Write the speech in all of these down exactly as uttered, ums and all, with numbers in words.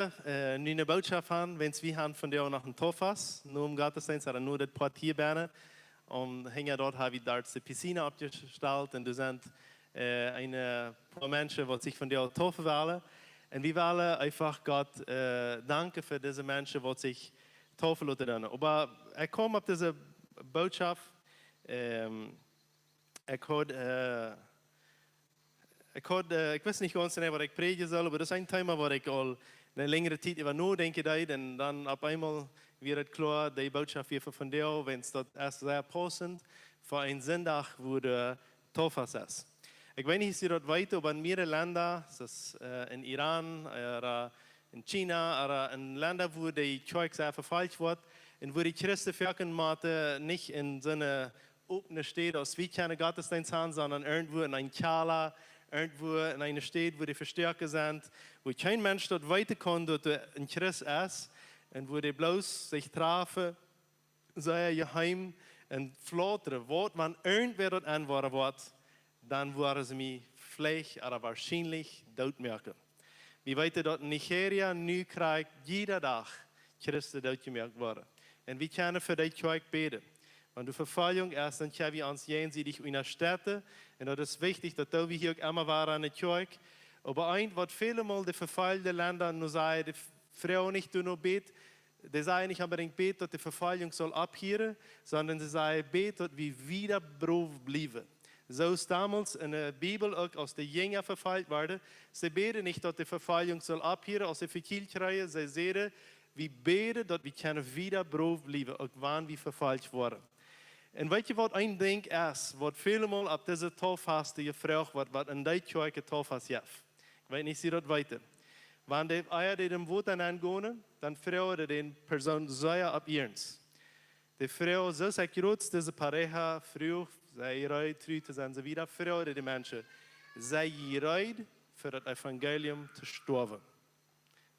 äh, nu eene Botschaft haben, wiels wie haben vondoag noch een Taufast, nu em Gottesdienst, ooda nu daut Poat hia bennen. Un hinja doa hab wie doa de Piscina oppjestalt un doa sent, äh, een poa Menschen, waut sikj vondoag taufen wellen. Un wie wellen eefach Gott, äh, danken fa dise Menschen, waut sikj taufen loten doonen. Oba ekj kjeem opp dise Botschaft, ähm, ekj haud, äh, ekj haud, äh, ekj wist nich gaunz jeneiw, waut ekj prädjen sull, oba daut es een Thema, waut ekj aul eene lenjre Tiet äwa nodenkjen deed. Un dan opp eemol wort et kloa, dee Botschaft wia fa vondoag, wiels daut es sea paussent fa een Sindach, wua de Taufast es. Ekj weet nich, aus jie daut weeten, oba en mearere Lenda, soo aus, äh, en Iran, äh, ooda en China, ooda en Lenda, wua de Kjoakj sea vefolcht woat, un wua de Christen foaken motten nich en soone opne Städ aus wie kjennen Gottesdienst haben, sonda irjentwua en een Kjalla, irjentwua en eene Städ, wua de vestoaken sent, wua kjeen Mensch daut weeten kaun, daut doa een Christ es, un wua dee bloos sikj trafen, sea jeheem, un flautren, waut, wan irjentwäa daut enwoaren woat, dan woaren see mie veleicht ooda woarschienlich dootmoaken. Wie weeten, daut en Nigeria nu krakjt jieda Dach Christen dootjemoakt woaren. Un wie kjennen fa dee Kjoakj bäden. Wan doa Vefoljunk es, dan kjenn wie ons jäajensiedich unjastetten. Un daut es wichtich, daut doo wie hia uk emma wada aun de Kjoakj. Oba eent, waut väle Mol de vefoljde Lenda nu sajen, dee froagen nich doano: Bät, dee sajen nich onbedinjt: Bät, daut de Vefoljunk saul opphieren, sonda see sajen: Bät, daut wie wieda brow bliewen. Soo aus domols en de Bibel uk, aus de Jinja vefolcht worden, see bäden nich, daut de Vefoljunk saul opphieren, aus see vekjielt kjrieejen, see säden: Wie bäden, daut wie kjennen wieda brow bliewen, uk wan wie vefolcht woaren. Un weet jie, waut een Dinkj es, waut väle Mol opp dise Taufast jefroacht woat, waut en dee Kjoakj Taufast jeft? Ekj weet nich, aus jie daut weeten. Wan de, ea dee em Wota nengonen, dan froagen dee de Persoon sea opp iernst. Dee froagen, soo aus ekj jrod dise Pareja fruach, sie jie reed, tru to sennen, soo wieda, froagen dee de Menschen: Sie jie reed, fa daut Evangelium to stoawen?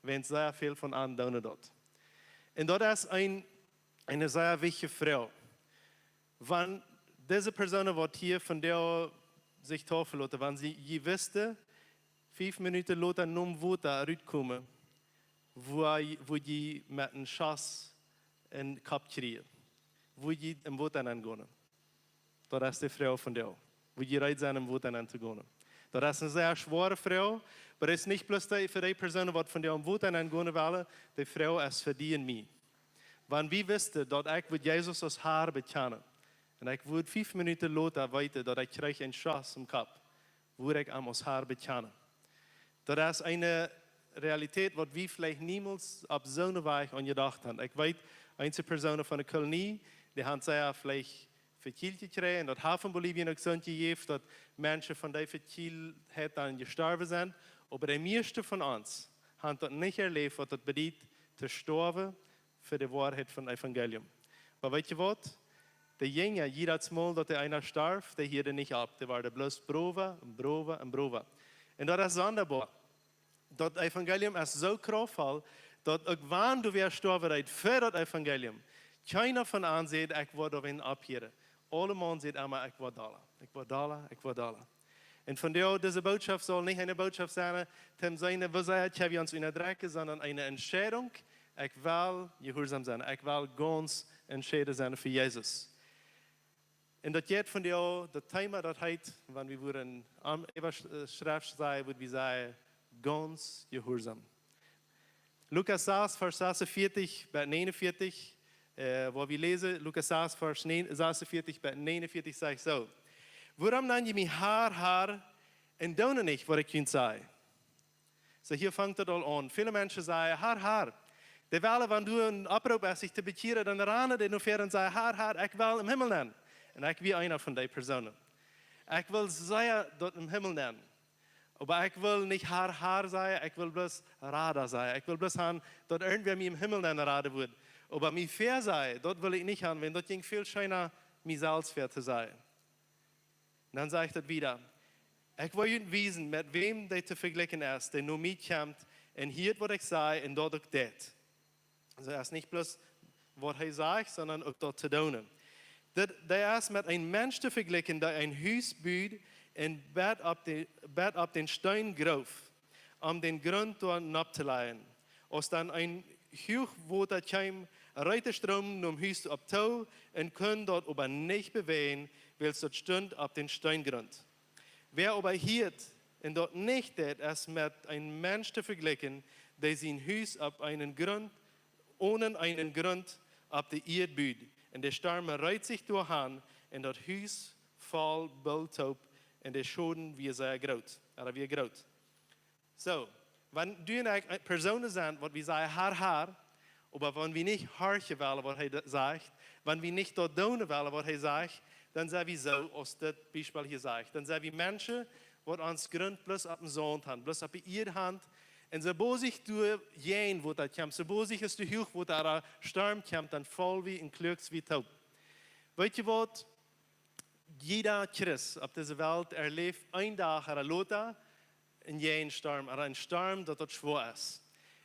Wiels sea väl von an doonen daut. Un daut es een, eene sea wichtje Froag. Wan dise Persoonen, waut hia vondoag sikj taufen loten, wan see, jie wissten, fief Minuten lota nom Wota rutkomen, woo, woo jie met een Schoss em Kopp kjrieen, woo jie em Wota nengonen. Daut es de Froag vondoag. Woo jie reed sent, em Wota nen to gonen. Daut es eene sea schwoare Froag, oba daut es nich bloos dee, fa dee Persoonen, waut vondoag em Wota nengonen wellen, de Froag es fa die un mie. Wan wie wissten, daut ekj wudd Jesus aus Har bekjanen, un ekj wudd fief Minuten lota weeten, daut ekj kjrieech een Schoss em Kopp, wudd ekj am aus Har bekjanen. Daut es eene Realität, waut wie veleicht niemols opp soone Wies aun jedocht haben. Ekj weet, eenje Persoonen von de Kolonie, dee haben sea veleicht Vekjielt jekjräajen, daut haft en Bolivien uk soont jejäft, daut Menschen von dee Vekjiltheit dan jestorwen sent. Oba de mieeschte von ons haben daut nich erläft, waut daut bediet, to stoawen fa de Woarheit von Evangelium. Oba weet jie waut? De Jinja, jiedatsmol daut eena storf, dee hieeden nich opp. Dee worden bloos browa un browa un browa. Un daut es sondaboa. Daut Evangelium es soo kraftvoll, daut uk wan doa wäa stoawen deed fa daut Evangelium, kjeena von an säd: Ekj woa doawäajen opphieren. Aulemaun säd emma: Ekj woa dolla, ekj woa dolla, ekj woa dolla. Un vondoag, dise Botschaft saul nich eene Botschaft sennen, toom seenen, woo sea kjenn wie ons unjadrekjen, sonda eene Entscheidunk: Ekj well jehuarsom sennen, ekj well gaunz entscheiden sennen fa Jesus. Un daut jeit vondoag, daut Thema, daut heet, wan wie wudden aun Äwaschreft sajen, wudd wie sajen: gaunz jehuarsom. Lukas sas, Varsch sasuntveatich bat neeununveatich, äh, wua wie läsen, Lukas sas, Varsch neeun, sasuntveatich bat neeununveatich, sajcht soo: Wuarom nant jie mie Har, Har, un doonen nich, waut ekj junt saj? Soo, hia fangt daut aul aun. Väle Menschen sajen: Har, Har. Dee wellen, wan du een Opprop hast, sikj to bekjieren, dan rannen dee no ver un sajen: Har, Har, ekj well em Himmel nen. Un ekj wia eena von dee Persoonen. Ekj well sea daut em Himmel nen. Oba ekj well nich Har, Har sajen, ekj well bloos Rada sajen. Ekj well bloos haben, daut irjentwäa mie em Himmel nen raden wudd. Oba mie väasajen, daut well ekj nich haben, wiels daut jinkj väl scheena, mie selfst väa to sajen. Dan sajcht et wieda: Ekj woa junt wiesen, met wäm dee to vejlikjen es, dee no mie kjemt un hieet, waut ekj saj, un daut uk deit. Soo es nich bloos, waut hee sajcht, sonda uk daut to doonen. Daut, dee es met een Mensch to vejlikjen, dee een Hus bud un bät opp de, bät opp dän Steen groof, om dän Grunt doa nopp to lajen. Aus dan een Huachwota kjeem, reet de Stroom nom Hus opp too un kunn daut oba nich bewäajen, wiels daut stunt opp dän Steengrunt. Wäa oba hieet un daut nich deit, es met een Mensch to vejlikjen, dee sien Hus opp eenen Grunt, onen eenen Grunt opp de Ieed bud. Un de Storm reet sikj doa han un daut Hus foll boolt toop un de Schoden wia sea groot, ooda wia groot. Soo, wan du un ekj Persoonen sent, waut wie sajen, Har, Har, oba wan wie nich horchen wellen, waut hee sajcht, wan wie nich daut doonen wellen, waut hee sajcht, dan sent wie soo, aus dit Biespel hia sajcht. Dan sent wie Menschen, waut ons Grunt bloos opp dän Saunt han, bloos opp de Ieed han. Un soo boolt sikj doa jäajen, waut daut kjemt, soo boolt sikj es de Huachwota ooda Storm kjemt, dan foll wie un kluaks wie toop. Weet jie waut? Jieda Christ opp dise Welt erläft een Dach ooda lota een Jäajenstorm, ooda een Storm, daut daut schwoa es.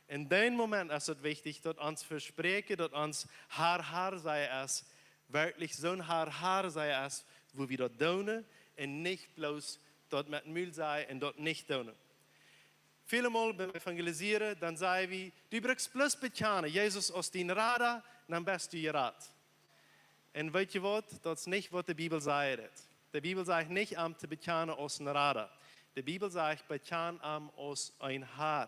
En dän Moment es daut wichtich, daut ons Vespräakjen, daut ons Har, Har sajen es, werkjlich soon Har, Har sajen es, wua wie daut doonen un nich bloos daut met Mul sajen un daut nich doonen. Väle Mol biem Evangelisieren, dan saj wie, du brukst bloos bekjanen, Jesus aus dien Rada, dan best du jerat. Un weet jie waut? Daut es nich, waut de Bibel sajcht. De Bibel sajcht nich, am to bekjanen aus een Rada. De Bibel sajcht, bekjan am aus een Har.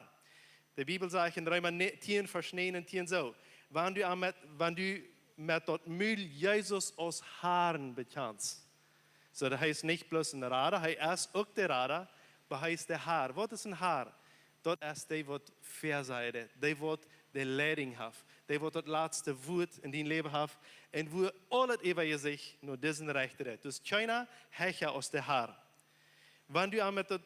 De Bibel sajcht en Reema ne-, tieen, Varsch näajen un tieen soo: Wan du am met, wan du met daut Mul Jesus aus Harn bekjanst. Soo, daut hee es nich bloos een Rada, hee es uk de Rada, oba hee es de Har. Waut es een Har? Daut es dee, waut väasajen deit, dee, waut de Leidunk haft, dee, waut daut latste Wuat en dien Läwen haft un wua aulet äwa sikj no disen rechten deit. Dus kjeena hecha aus de Har. Wan du am met daut,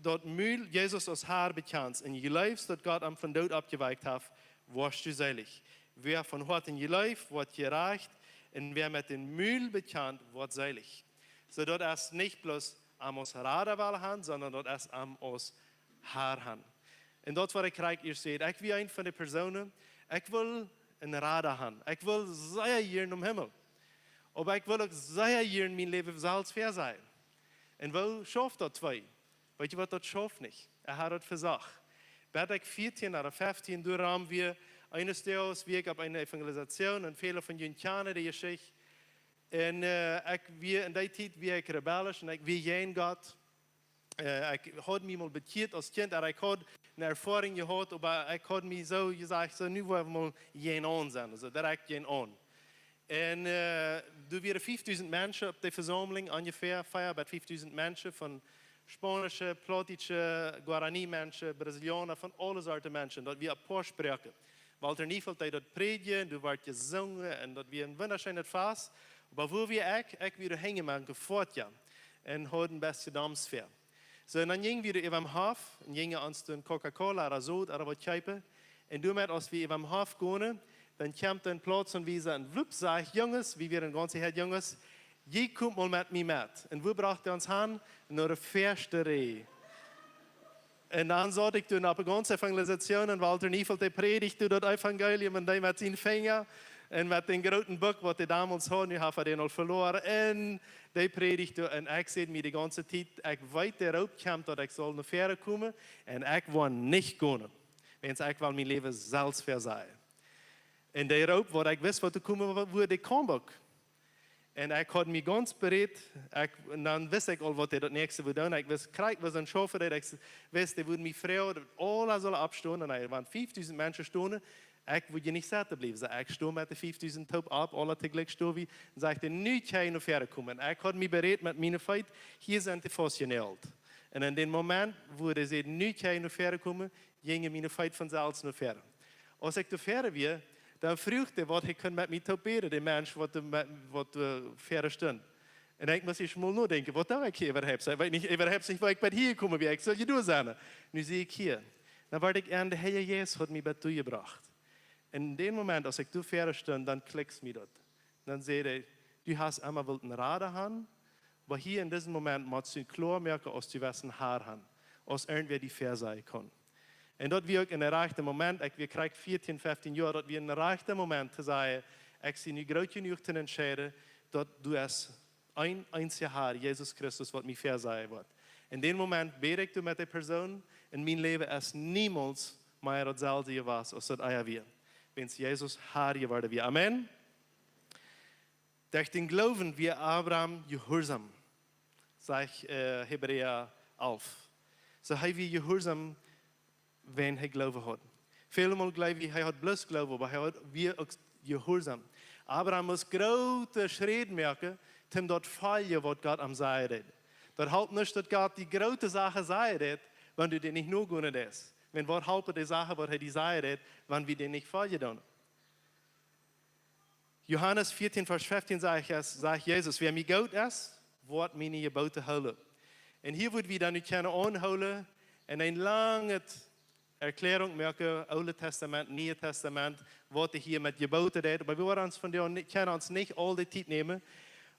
daut Mul Jesus aus Har bekjanst un jleefst, daut Gott am vom Doot oppjewakjt haft, woascht du seelich. Wäa von Hoaten jleeft, woat jerajcht, un wäa met dän Mul bekjant, woat seelich. Soo, daut es nich bloos am aus Rada wellen han, sonda daut es am aus Har han. Un daut, waut ekj krakjt ieescht säd, ekj wia eent von de Persoonen, ekj wull een Rada han. Ekj wull sea jieren nom Himmel. Oba ekj wull uk sea jieren mien Läwen selfst väasajen. Un woo schauft daut twee? Weet jie waut, daut schauft nich. Ekj haud daut vesocht. Bat ekj vieetieen ooda feftieen, doa rom wia, eenes Doages wia ekj opp eene Evangelisation un väle von junt kjanen de Jeschicht. Un, äh, ekj wia en dee Tiet wia ekj rebellisch un ekj wia jäajen Gott. Äh, ekj haud mie mol bekjieet aus Kjint, un ekj haud eene Erfoarunk jehaut, oba ekj haud mie soo jesajcht, soo, nu woa wie mol jäajen aun sennen, soo, direkt jäajen aun. Un, äh, doa wieren fiefdusent Menschen opp de Vesaumlunk, onjefäa, fia bat fiefdusent Menschen, von Spaunische, Plautdietsche, Guarani-Menschen, Brasilianer, von aule Sorten Menschen, daut wia opp poa Sproaken. Walter Neufeld deed daut prädjen, doa wort jesungen un daut wia een wundascheenet Fast. Oba wua wia ekj? Ekj wia doa hinjen mank de Foatja un haud een bät Domsfäa. Soo, un dan jinjen wie doa äwa dän Hoff un jinjen ons doa Coca-Cola ooda Soda ooda waut kjeepen. Un doamet, aus wie äwa dän Hoff gonen, dan kjemt een Plautdietscha un wia soo een Wlup, sajcht: Junges, wie wieren gaunz Häad Junges, jie komt mol met mie met. Un wua brocht hee ons han? No de väaschte Räj. Un dan saut ekj doa opp de gaunze Evangelisation un Walter Neufeld, dee prädicht doa daut Evangelium un dee met sien Finja un met dän grooten Buck, waut dee donmols haud, nu haft hee dän aul veloaren. Un dee prädicht doa un ekj säd mie de gaunze Tiet, ekj weet, de Roop kjemt, daut ekj saul no väaren komen un ekj woa nich gonen. Wiels ekj well mien Läwen selfst väasajen. Un de Roop, waut ekj wist, waut to komen wia, dee kjeem uk. Un ekj haud mie gaunz bereed, ekj, un dan wist ekj aul, waut hee daut näakjste wudd doonen. Ekj wist krakjt, waut een Schaufa deed, ekj s-, wist, dee wudd mie froagen, daut aula sullen oppstonen. Un hee, wieren fiefdusent Menschen stonen, ekj wudd je nich sitten bliewen. Soo, ekj stond met de fiefdusent toop opp, aula toojlikj stonden wie. Un sajcht hee: Nu kjenn jie no väaren komen. Un ekj haud mie bereed met miene Feet, hia sent dee faustjenäajelt. Un en dän Moment, wua hee säd: Nu kjenn jie no väaren komen, jinjen miene Feet von selfst no väaren. Aus ekj doa väaren wia, dan fruach hee, waut hee kunn met mie toop bäden, de Mensch, waut doa met, waut doa väaren stunt. Un ekj must ieescht mol nodenkjen, waut doo ekj hia äwahaupt? Ekj weet nich, äwahaupt nich, woo ekj bat hia jekomen wia, ekj sull je doa sennen. Nu sie ekj hia. Dan wort ekj en, de Herr Jesus haud mie bat doa jebrocht. En dän Moment, aus ekj doa väaren stunt, dan klikjt mie daut. Dan säd hee: Du hast emma wullt een Rada han, oba hia en disen Moment motst du kloa moaken, aus du west een Har han, aus irjentwäa die väasajen kaun. Un daut wia uk en de rajchte Moment, ekj wia krakjt vieetieen, feftieen Joa, daut wia en rajchte Moment to sajen: Ekj sie nu groot jenuach to entscheiden, daut doa es een eensja Har, Jesus Christus, waut mie väasajen woat. En dän Moment bäd ekj doa met dee Persoon, un mien Läwen es niemols mea daut selwje jewast aus daut ea wia, wiels Jesus Har jeworden wia. Amen. Derch dän Gloowen wia Abraham jehuarsaum, sajcht äh, Hebräa alf. Soo hee wia jehuarsaum, wan hee Gloowen haud. Väle Mol jleew wie, hee haud bloos Gloowen, oba hee haud, wia uk jehuarsaum. Abraham must groote Schräd moaken, om daut to foljen, waut Gott am sajen deed. Daut halpt nich, daut Gott die groote Sachen sajen deed, wan du dee nich nogonen deist. Wan waut halpt de Sachen, waut hee die sajen deed, wan wie dee nich foljen doonen? Johanes vierzehn, Vers fünfzehn sajcht, es, sajcht Jesus: Wäa mie goot es, woat miene Jeboten hoolen. Un hia woa wie dan nu kjennen aunhoolen un eene lange Erklärung moaken, Oole Testament, Niee Testament, waut hee hia met Jeboten deed. Oba wie woaren ons vondoag ni-, kjennen ons nich aul de Tiet nämen.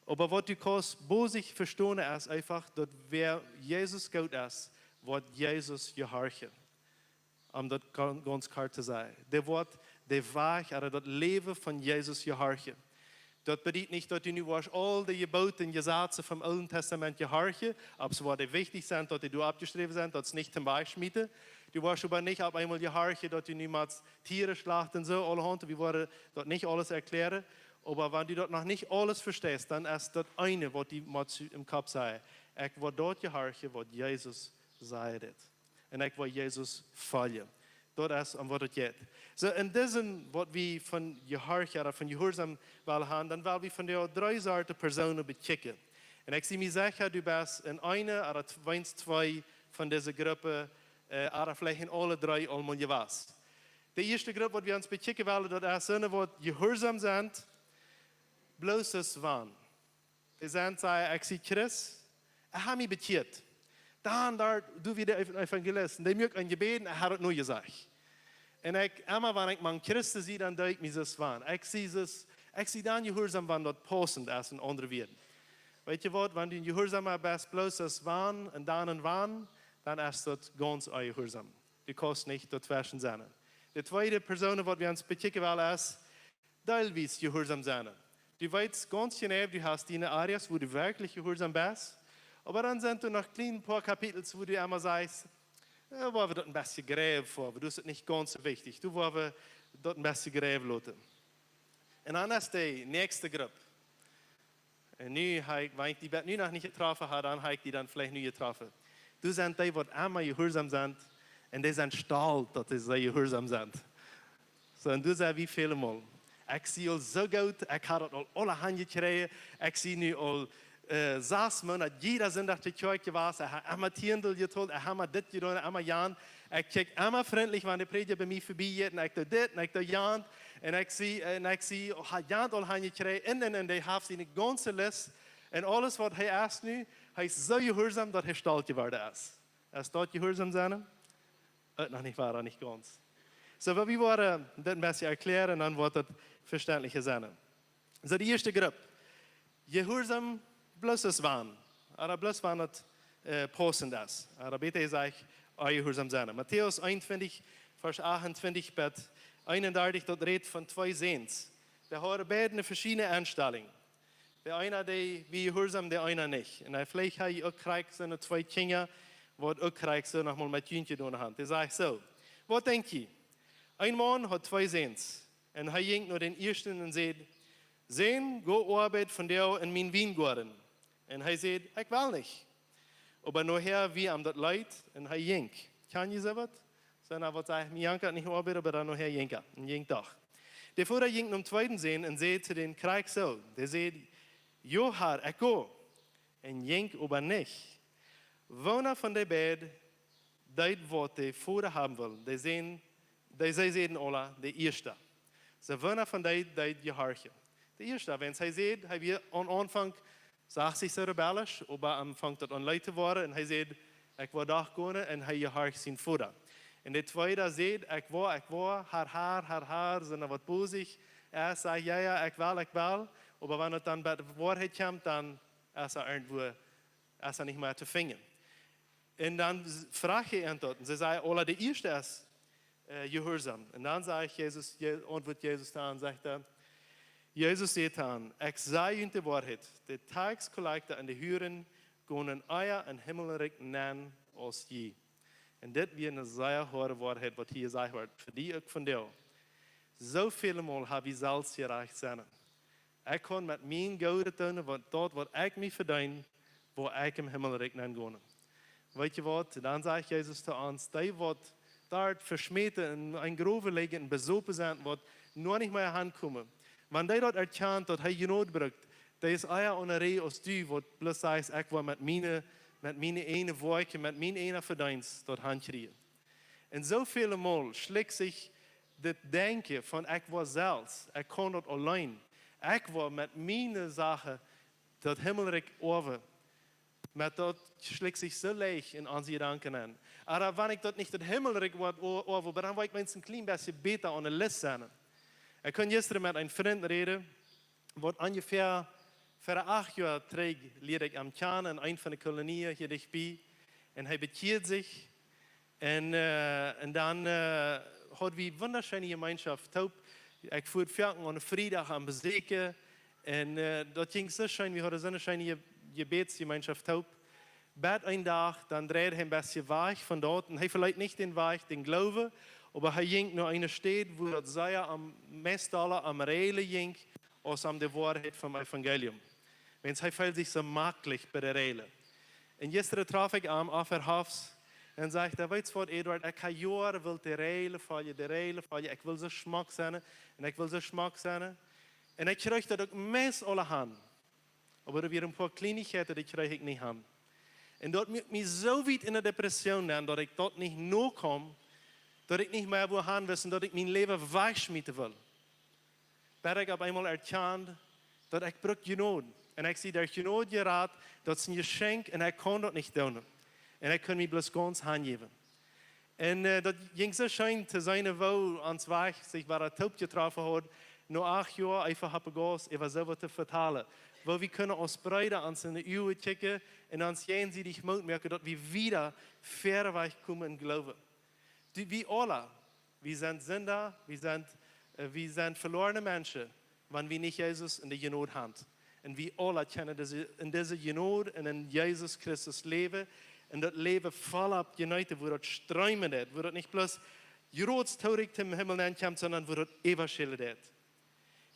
Oba waut du kaust bosich vestonen es eefach, daut wäa Jesus goot es, woat Jesus jehorchen. Om daut gaun-, gaunz kort to sajen, dee woat dän Wajch, ooda daut Läwen von Jesus jehorchen. Daut bediet nich, daut du nu woascht aul de Jeboten un Jesazen vom Oolen Testament jehorchen, opp see woaren wichtich sennen, daut dee doa oppjeschräwen sent, daut es nich toom Wajchschmieten. Du woascht oba nich opp eemol jehorchen, daut du nu motst Tieren schlachten un soo, aulahaunt, wie woaren daut nich aules erklären. Oba wan du daut noch nich aules vesteist, dan es daut eene, waut die motst em Kopp sajen: Ekj woa daut jehorchen, waut Jesus sajen deed. Un ekj woa Jesus foljen. Daut es om waut et jeit. Soo, en disen, waut wie von jehorchen ooda von jehuarsaum wellen haben, dan well wie vondoag dree Sorten Persoonen bekjikjen. Un ekj sie mie secha, du best en eene ooda t-, weens twee von dise Gruppen, äh, ooda veleicht en aule dree aul mol jewast. De ieeschte Grupp, waut wie ons bekjikjen wellen, daut es soone, waut jehuarsaum sent, bloos aus wan. Dee sent, sajen: Ekj sie Christ, ekj hab mie bekjieet. Dan doa, doa wia de Ev-, Evangelist, un dee muak een Jebäd, ekj hab daut nu jesajcht. Un ekj, emma wan ekj mank Christen sie, dan denkj ekj mie soo wan. Ekj sie soo, ekj sie dan jehuarsaum, wan daut paussent es, en aundre Wieed. Weetst du waut, wan du en jehuarsaum best, bloos aus wan un dan en wan, dan es daut gaunz onjehuarsaum. Du kaust nich doatweschen sennen. De tweede Persoon, waut wie ons bekjikjen wellen, es deelwies jehuarsaum sennen. Du weetst gaunz jeneiw, du hast diene Areas, wua du werkjlich jehuarsaum best. Oba dan sent doa noch kjliene poa Kapitels, wua du emma sajchst: "Äh, woa wie daut een bät jrod fa, wie doonen daut nich gaunz soo wichtich. Doa woa wie daut een bät jrod loten." Un dan es de näakjste Grupp. Un nu hab ekj, wan ekj die bat nu noch nich jetroffen hab, dan hab ekj die dan veleicht nu jetroffen. Doa sent dee, waut emma jehuarsaum sent, un dee sent stolt, daut dee soo jehuarsaum sent. Soo, un doa sent wie väle Mol. Ekj sie aul soo goot, ekj hab daut aul aule Haunt jekjräajen, ekj sie nu aul, äh, sas Moonat jieda Sindach to Kjoakj jewast, ekj hab emma Tiendel jetolt, ekj hab emma dit jedonen, emma jan. Ekj kjikj emma frintlich, wan de Prädja bie mie verbie jeit, un ekj doo dit, un ekj doo jant, un ekj sie, un ekj sie, oh, hab jant aul Haunt jekjräajen, un, un, un dee haft siene gaunze List, un aules, waut hee es nu, hee es soo jehuarsaum, daut hee stolt jeworden es. Es daut jehuarsaum sennen? Äh, noch nich woa, nich gaunz. Soo, wie woaren daut een bät erklären, dan woat daut vestentlicha sennen. Soo, de ieeschte Grupp. Jehuarsaum bloos aus wan. Ooda bloos wan daut, äh, paussent es. Ooda bäta jesajcht, onjehuarsaum sennen. Matäus eenuntwintich, Varsch achtuntwintich bat eenundartich, daut rät von twee Säns. Dee hauden beid eene veschiedne Enstalunk. De eena, dee wia jehuarsaum, de eena nich. Un hee, veleicht hab jie uk krakjt soone twee Kjinja, waut uk krakjt soo noch mol met junt jedonen haben. Dee säd soo: "Waut denkj jie? Een Maun haud twee Säns. Un hee jinkj no dän ieeschten un säd: 'Sän, go oabeid vondoag en mienen Wiengoaden.' Un hee säd: 'Ekj well nich.' Oba nohäa wia am daut leet un hee jinkj." Kjann jie soo waut? Soo, na, waut sajcht, mie jankat nich oabeiden, oba dan nohäa jinkj hee. Un jinkj doch. De Voda jinkj nom tweeden Sän un säd to dän krakjt soo. Dee säd: "Jo, Har, ekj go." Un jinkj oba nich. Woona von dee beid deed waut de Voda haben wull? Dee säden, dee, see säden aula: "De ieeschta." Soo, woona von dee deed jehorchen? De ieeschta, wiels hee säd, hee wia aum Aunfank, sach sikj soo rebellisch, oba am funk daut aun leet to woaren un hee säd: "Ekj woa doch gonen", un hee jehorcht sien Voda. Un de tweeda säd: "Ekj woa, ekj woa, Har, Har, Har, Har", soo, na, waut bosich es, sajcht: "Jo, jo, ekj well, ekj well." Oba wan et dan bie de Woarheit kjemt, dan es hee irjentwua, es hee nich mea to finjen. Un dan s-, fruach hee an daut. Un see säden aula: "De ieeschta es, äh, jehuarsaum." Un dan sajcht Jesus, Je-, auntwuat Jesus dan, sajcht hee, Jesus säd dan: "Ekj saj junt de Woarheit, de Taxkollekta un de Huren gonen ea em Himmelrikj nenn aus jie." Un dit wia eene sea hoade Woarheit, waut hia jesajcht woat, fa die uk vondoag. Soo väle Mol hab wie selfst jerajcht sennen. Ekj kaun met mien Goodet doonen, waut, daut waut ekj mie vedeen, woo ekj em Himmelrikj nenn gonen. Weet jie waut? Dan sajcht Jesus to ons, dee waut doa veschmäten un enn Growen lijen un besopen sent, waut noch nich mea hankomen. Wan dee daut erkjant, daut hee Jnod brukt, dee es ea aun de Rieej aus du, waut bloos sajchst, ekj well met miene, met miene eejne Woakjen, met mien eejnet Vedeenst daut hankjrieen. Un soo väle Mol schlikjt sikj dit Denkjen von ekj well selfst, ekj kaun daut auleen, ekj well met miene Sachen daut Himmelrikj oawen. Met daut schlikjt sikj soo leicht enn onse Jedanken enn. Oba wan ekj daut nich daut Himmelrikj woa o-, oawen, oba dan woa ekj weens een kjlien bät bäta aun de List sennen. Ekj kunn jistren met een Frint räden, waut onjefäa ver acht Joa trigj lieed ekj am kjanen enn eent von de Kolonien hia dicht bie. Un hee bekjieed sikj. Un, äh, un dan, äh, haud wie wundascheene Jemeenschoft toop. Ekj fua foaken aun Friedach am besieekjen. Un, äh, daut jinkj soo scheen, wie hauden soone scheene Je-, Jebädsjemeenschoft toop. Bat een Dach, dan dreid hee een bät wajch von daut. Un hee veleet nich dän Wajch, dän Gloowen, oba hee jinkj no eene Städ, wua daut sea am, meist aula om Räajlen jinkj, aus om de Woarheit vom Evangelium. Wiels hee feeld sikj soo maklich bie de Räajlen. Un jistren trof ekj am opp de Hoff un säd hee: "Weetst waut, Eduard, ekj hab Joaren wult de Räajlen foljen, de Räajlen foljen. Ekj well soo schmock sennen un ekj well soo schmock sennen. Un ekj kjrieech daut uk meist aula han. Oba doa wieren een poa Kjleenichkjeiten, dee kjrieech ekj nich han." Un daut muak mie soo wiet enn de Depression nenn, daut ekj daut nich nokom, daut ekj nich mea wua han wist un daut ekj mien Läwen wajchschmieten wull. Bat ekj opp eemol erkjand, daut ekj bruck Jnod. Un ekj sie derch Jnod jerat, daut es een Jeschenkj un ekj kaun daut nich doonen. Un ekj kunn mie bloos gaunz hanjäwen. Un, äh, daut jinkj soo scheen to seenen, woo ons Wajch sikj wada toop jetroffen haud, no acht Joa eefach opp de Gauss, äwa soo waut to vetalen. Woo wie kunnen aus Breeda ons enn de Uagen kjikjen un ons jäajensiedich Moot moaken, daut wie wada wieda wajch komen em Gloowen. Dee, wie aula, wie sent Sinda, wie sent, äh, wie sent veloarne Menschen, wan wie nich Jesus enn de Jnod han. Un wie aula kjennen dise, enn dise Jnod un enn Jesus Christus läwen un daut Läwen voll opp jeneeten, wua daut streemen deit, wua daut nich bloos jrots trigj em Himmel ankjemt, sonda wua daut äwaschellen deit.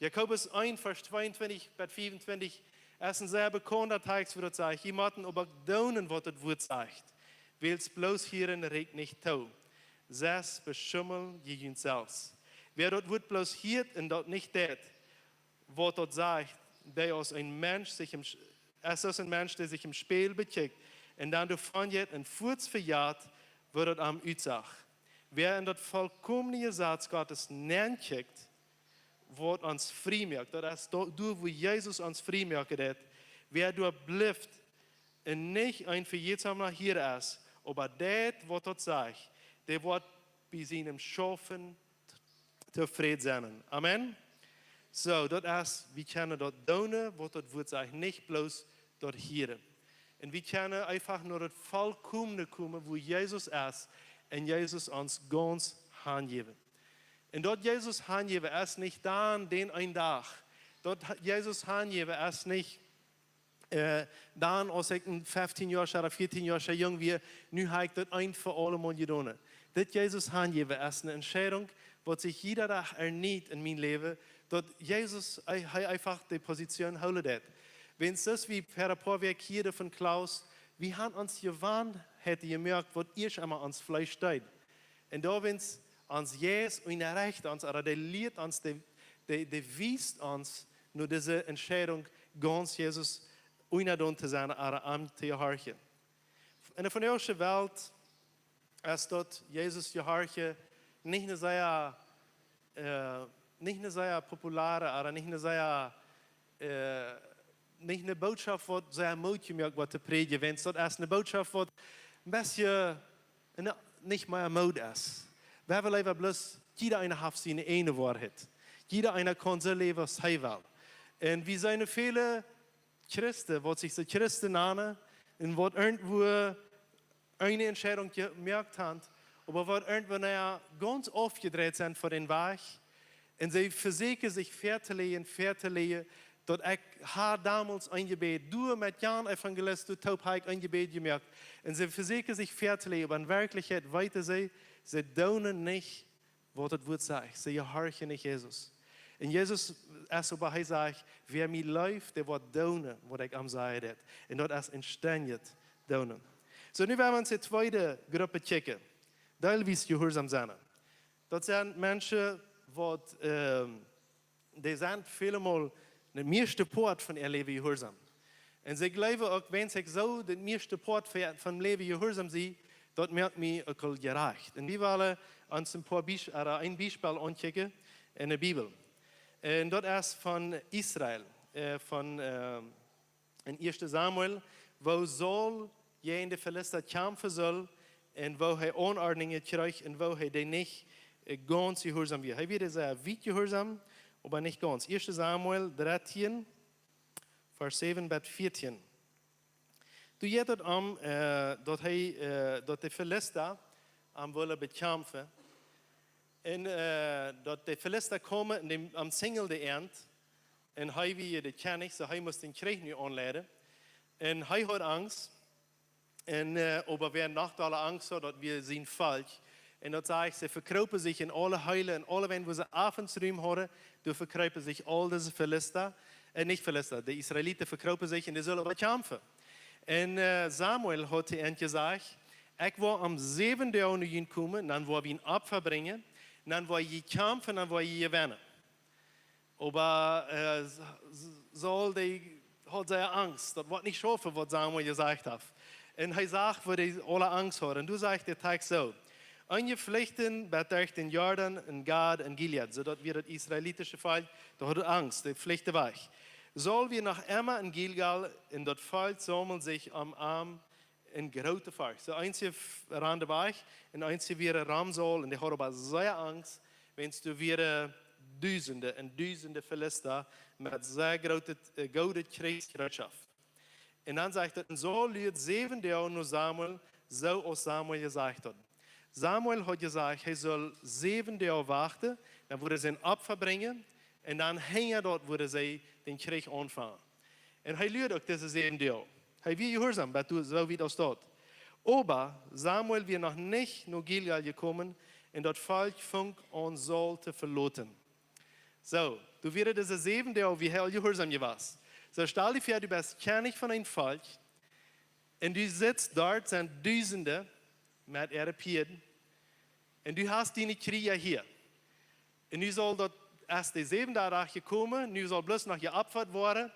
Jakobus eent, Varsch tweeuntwintich bat fiewentwintich es een sea bekaunda Tekst, wua daut sajcht: "Jie motten oba doonen, waut daut Wuat sajcht. Wiels bloos hieren rieekjt nich too. Sest beschummel jie junt selfst. Wäa daut Wuat bloos hieet un daut nich deit, waut daut sajcht, dee es aus een Mensch sikj em Sch-, es aus een Mensch, dee sikj em Spieejel bekjikjt un dan doavon jeit un fuaz vejat, woo daut am utsach. Wäa enn daut volkomne Jesaz Gottes nenkjikjt, waut ons frie moakt." Daut es do-, doa, wua Jesus ons frie moaken deit. "Wäa doa blift un nich een vejätsoma Hieer es, oba deit, waut daut sajcht, dee woat bie sienem Schaufen tofräd sennen." Amen. Soo, daut es, wie kjennen daut doonen, waut daut Wuat sajcht, nich bloos daut hieren. Un wie kjennen eefach no daut Volkomne komen, wua Jesus es, un Jesus ons gaunz hanjäwen. Un daut Jesus hanjäwen es nich dan dän eenen Dach. Daut ha-, Jesus hanjäwen es nich, äh, dan, aus ekj een feftieen Joa ooda vieetieen Joa jung wia, nu hab ekj daut eent fa aulemol jedonen. Dit Jesus hanjäwen es eene Entscheidunk, waut sikj jieda Dach erniet enn mien Läwen, daut Jesus, hee, hee eefach de Positioon hoolen deit. Wiels wie ver een poa Wäakj hieeden von Klaus, wie han ons Jewanheiten jemoakt, waut ieescht emol ons Fleesch deed. Un doawäajen ons Jeist unjarecht ons, oda dee lieet ons, dee, dee, dee wiest ons no dise Entscheidunk, gaunz Jesus unjadon to sennen, oda am to jehorchen. Enn de vondoagsche Welt es daut Jesus jehorchen nich eene sea, äh, nich eene sea populare, oda nich eene sea, äh, nich eene Bootschoft, waut sea Moot jemoakt woat to prädjen, wiels daut es eene Bootschoft, waut een bät, äh, nich mea Moot es. Wie haben leewa bloos, jieda eena haft siene eejne Woarheit. Jieda eena kaun soo läwen, aus hee well. Un wie seenen väle Christen, waut sikj soo Christen nanen, un waut irjentwua eene Entscheidunk jemoakt han, oba waut irjentwua, na jo, gaunz aufjedreit sent von dän Wajch. Un see vesieekjen sikj väatolüajen, väatolüajen, Daut ekj ha domols een Jebäd, doa met jan Evangelist, doa toop ha ekj een Jebäd jemoakt. Un see vesieekjen sikj väatoläajen, oba en Werkjlichkjeit weeten see, see doonen nich waut daut Wuat sajcht. See jehorchen nich Jesus. Un Jesus es oba, hee sajcht: "Wäa mie leeft, dee woat doonen waut ekj am sajen deed." Un daut es een stendjet doonen. Soo, nu woa wie ons de tweede Grupp kjikjen. Deelwies jehuarsom sennen. Daut sent Menschen waut, ähm, dee sent väl mol de mieeschte Poat von äa Läwen jehuarsom. Un see jleewen uk, wan ekj soo de mieeschte Poat von, von Läwen jehuarsom sie, daut moakt mie uk aul jerajcht. Un wie wellen ons een poa Bies-, ooda een Biespel aunkjikjen en de Bibel. Un daut es von Israel, äh, von, ähm, en Ieeschte Samuel, woo Saul jäajen de Filista kjamfen sull un woo hee Aunordnungen kjrieech un woo hee dee nich, äh, gaunz jehuarsom wia. Hee wia sea wiet jehuarsom, oba nich gaunz. Ieeschte Samuel dartieen, Varsch säwen bat vieetieen. Doa jeit daut om, äh, daut hee, äh, daut de Filista am wullen bekjamfen. Un, äh, daut de Filista komen un dän omsingelden an. Un hee wia de Kjennich, soo hee must dän Kjrich nu aunleiden. Un hee haud Angst. Un, äh, oba wäa noch dolla Angst haud, daut wia sien Volkj. Un daut sajcht, see vekroopen sikj en aule Heelen, en aule Wienkjrieej, wua see Aufentsrum hauden, doa vekroopen sikj aul dise Filista, äh, nich Filista, de Israeliten vekroopen sikj un dee sullen oba kjamfen. Un, äh, Samuel haud to an jesajcht: "Ekj woa aum säwenden Dach no junt komen, dan woa wie een Opfa brinjen, dan woa jie kjamfen, dan woa jie jewennen." Oba, äh, S-, S-, Saul, dee haud sea Angst. Daut woat nich schaufen, waut Samuel jesajcht haft. Un hee sach, woo dee aule Angst hauden. Un doa sajcht de Tekst soo: "Un jie fluchten bat derch dän Jordan en Gad un Gilead", soo daut wia daut israelitische Volkj, dee hauden Angst, dee fluchten wajch. Saul wia noch emma en Gilgal, un daut Volkj saumeld sikj om am en groote Forcht. Soo eenje f-, randen wajch, un eenje wieren rom Saul, un dee hauden oba sea Angst, wiels doa wieren Dusenden un Dusenden Filista met sea groote, äh, goode Kjrichsjereetschoft. Un dan sajcht et: "Un Saul luad säwen Doag no Samuel, soo aus Samuel jesajcht haud." Samuel haud jesajcht, hee sull säwen Doag wachten, dan wudden see een Opfa brinjen, un dan hinja daut wudden see dän Kjrich aunfangen. Un hee luad uk dise säwen Doag. Hee wia jehuarsom, bat doa soo wiet aus daut. Oba Samuel wia noch nich no Gilgal jekomen, un daut Volkj funk aun Saul to veloten. Soo, doa wieren dise säwen Doag, wia hee aul jehuarsom jewast. Soo, stal die väa, du best Kjennich von een Volkj, un du sitst doa, sent Dusenden met äare Pieed, un du hast diene Kjrieej hia. Un nu saul daut, es de säwenda Dach jekomen, nu saul bloos noch jeopfat woaren,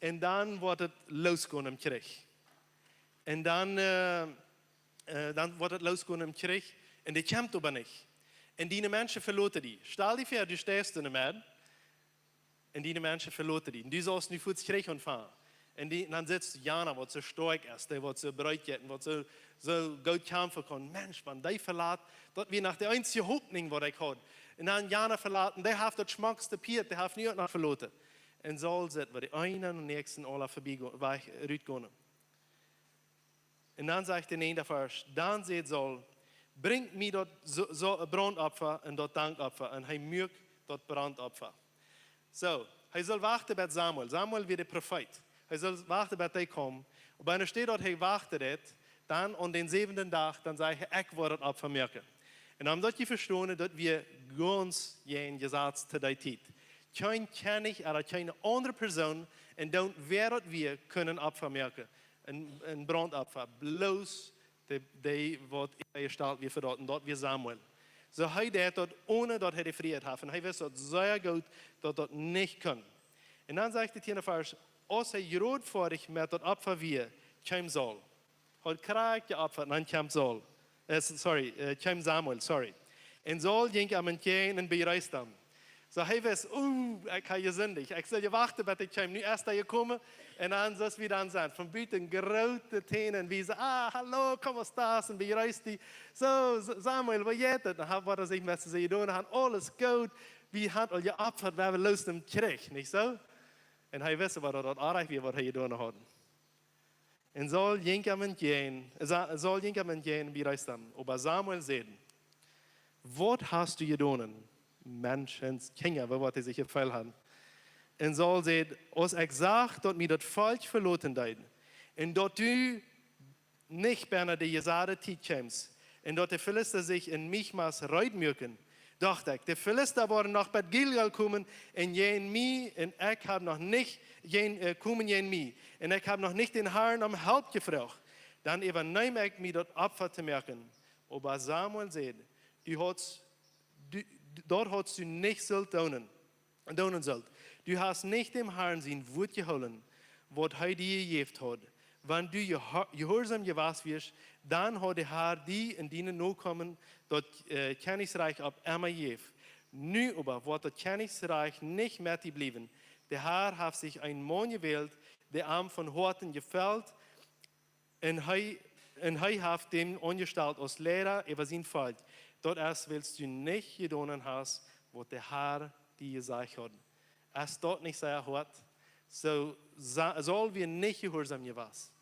un dan woat et losgonen em Kjrich. Un dan, äh, äh, dan woat et losgonen em Kjrich, un dee kjemt oba nich. Un diene Menschen veloten die. Stal die väa, du steist enne Med, un diene Menschen veloten die. Un du saust nu fuaz Kjrich aunfangen. Un dee, dan sitst du jana, waut soo stoakj es, dee waut soo breet jeit un waut soo, soo goot kjamfen kaun. Mensch, wan dee velat, daut wia noch de eensje Hopninj, waut ekj haud. Un dan jana velat, un dee haft daut schmockste Pieet, dee haft nu uk noch veloten. Un Saul sitt, woo dee eena no dän näakjsten aula verbie go-, wajch, rutgonen. Un dan sajcht de näajenda Varsch: "Dan säd Saul: Brinjt mie daut so, so, Brauntopfa un daut Dankopfa." Un hee muak daut Brauntopfa. Soo, hee sull wachten bat Samuel. Samuel wia de Profeet. Hee sull wachten bat dee kjeem. Oba enne Städ daut hee wachten deed, dan aun dän säwenden Dach, dan säd hee: "Ekj woa daut Opfa moaken." Un om daut to vestonen, daut wia gaunz jäajen Jesaz to dee Tiet. Kjeen Kjennich ooda kjeene aundre Persoon, un dan wäa daut wia, kunn een Opfa moaken. Een, een Brauntopfa, bloos dee, dee waut jejestalt wia fa daut, un daut wia Samuel. Soo hee deed daut, onen daut hee de Frieheit haud. Un hee wist daut sea goot, daut daut nich kunn. Un dan sajcht de tieende Varsch: Aus hee jrod foadich met daut Opfa wia, kjeem Saul. Haud krakjt jeopfat, un dan kjeem Saul. Äh, s-, sorry, äh, kjeem Samuel, sorry. Un Saul jinkj am entjäajen un bejreesd am. Soo hee wist: "Uh, ekj hab jesindicht. Ekj sull jewacht, bat ekj kjeem. Nu es hee jekomen." Un dan, soo aus wie dan sent, von buten groote Tänen, un wie soo: "Ah, hallo, ¿cómo estás?" Un bejreesd die. "Soo, S-, Samuel, woo jeit et?" Dan haud, waut hee sikj met sien Sän jedonen haud: "Aules goot, wie haben aul jeopfat, wie haben Lust em Kjrich, nich soo?" Un hee wist, waut daut oarich wia, waut hee jedonen haud. Un Saul jinkj am entjäajen, Sa-, Saul jinkj am entjäajen un bejreesd am. Oba Samuel säd: "Waut hast du jedonen, Menschenskjinja?" Woo woat hee sikj jefeelt haben? Un Saul säd: Aus ekj sach, daut mie daut Volkj veloten deed, un daut du nich bennen de jesajde Tiet kjeemst, un daut de Filista sikj en Michmas reed muaken, docht ekj: De Filista woaren noch bat Gilgal komen un jäajen mie, un ekj hab noch nich jäajen, äh, komen jäajen mie, un ekj hab noch nich dän Harn om Help jefroacht. Dan äwaneem ekj mie daut Opfa to moaken. Oba Samuel säd: Du hast, du, daut hast du nich sult doonen, doonen sult. Du hast nich däm Harn sien Wuat jehoolen, waut hee die jejäft haud. Wan du jeho-, jehuarsom jewast wiescht, dan haud de Har die un diene Nokomen daut, äh, Kjennichrikj opp emma jejäft. Nu oba woat daut Kjennichrikj nich met die bliewen. De Har haft sikj een Maun jewält, dee am von Hoaten jefelt, un hee, un hee haft däm aunjestalt aus Leida äwa sien Volkj. Daut es, wiels du nich jedonen hast, waut de Har die jesajcht haud. Es daut nich sea hoat? Soo, Sa-, Saul wia nich jehuarsom jewast.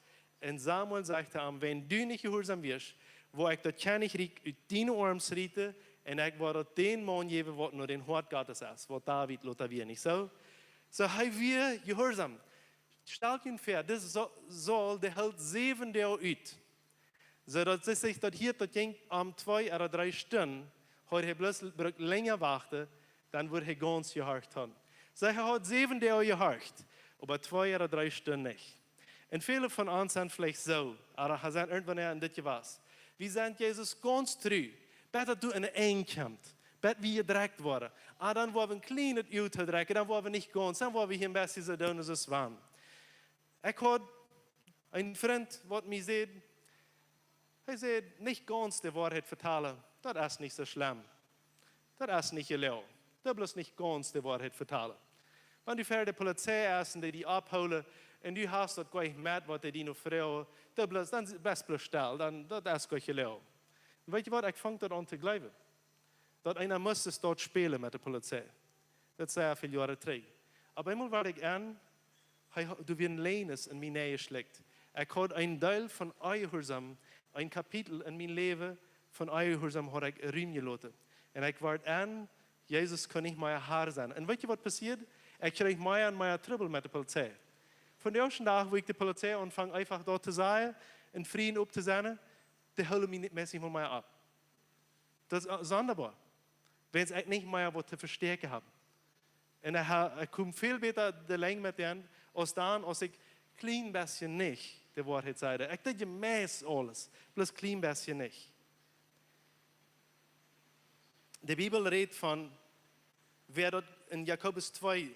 Un Samuel säd to am: Wan du nich jehuarsom wiescht, woa ekj daut Kjennichrikj ut diene Oarms rieten, un ekj woa daut dän Maun jäwen, waut no dän Hoat Gottes es, waut David lota wia, nich soo? Soo, hee wia jehuarsom. Stalt junt väa, dis Sa-, Saul, dee hilt säwen Doag ut. Soo daut sikj daut hia, daut jinkj om twee ooda dree Stunden, haud hee bloos brukt lenja wachten, dan wudd hee gaunz jehorcht han. Soo, hee haud säwen Doag jehorcht, oba twee ooda dree Stunden nich. Un väle von ons sent veleicht soo, ooda sent irjentwanea en dit jewast. Wie sent Jesus gaunz tru, bat daut doa een Enj kjemt, bat wie jedrekjt woaren. Ah, dan woa wie een kjlienet Uag todrekjen, dan woa wie nich gaunz, dan woa wie hia een bät soo doonen aus wan. Ekj haud een Frint, waut mie säd, hee säd: Nich gaunz de Woarheit vetalen, daut es nich soo schlemm. Daut es nich jeloagen. Du bloos nich gaunz de Woarheit vetalen. Wan du ver de Polizei best un dee die opphoolen, un du hast daut goanich met, waut dee die nu froagen, du bloos, dan best bloos stell, dan, daut es goanich jeloagen. Un weetst du waut, ekj funk daut aun to jleewen, daut eena must daut spälen met de Polizei. Daut es sea väl Joaren trigj. Opp eemol wort ekj en, hee ha-, doa wia een Läajes en mie nenjeschlekjt. Ekj haud een Deel von Onjehuarsaum, een Kapitel en mien Läwen von Onjehuarsaum haud ekj Rum jeloten. Un ekj wort en, Jesus kunn nich mea Har sennen. Un weetst du waut passieed? Ekj kjrieech mea un mea Trubbel met de Polizei. Von dän ieeschten Dach, woo ekj de Polizei aunfunk eefach doa to sajen un Frind opptosennen, dee hilden mie nich mea, nich mea opp. Daut es, äh, sondaboa. Wan ekj nich mea waut to vestäakjen hab. Un ekj ha-, ekj kjeem väl bäta de Lenj met an, aus dan, aus ekj kjlien bät nich de Woarheit säd. Ekj deed je meist aules, bloos kjlien bät nich. De Bibel rät von, wäa daut en Jakobus twee,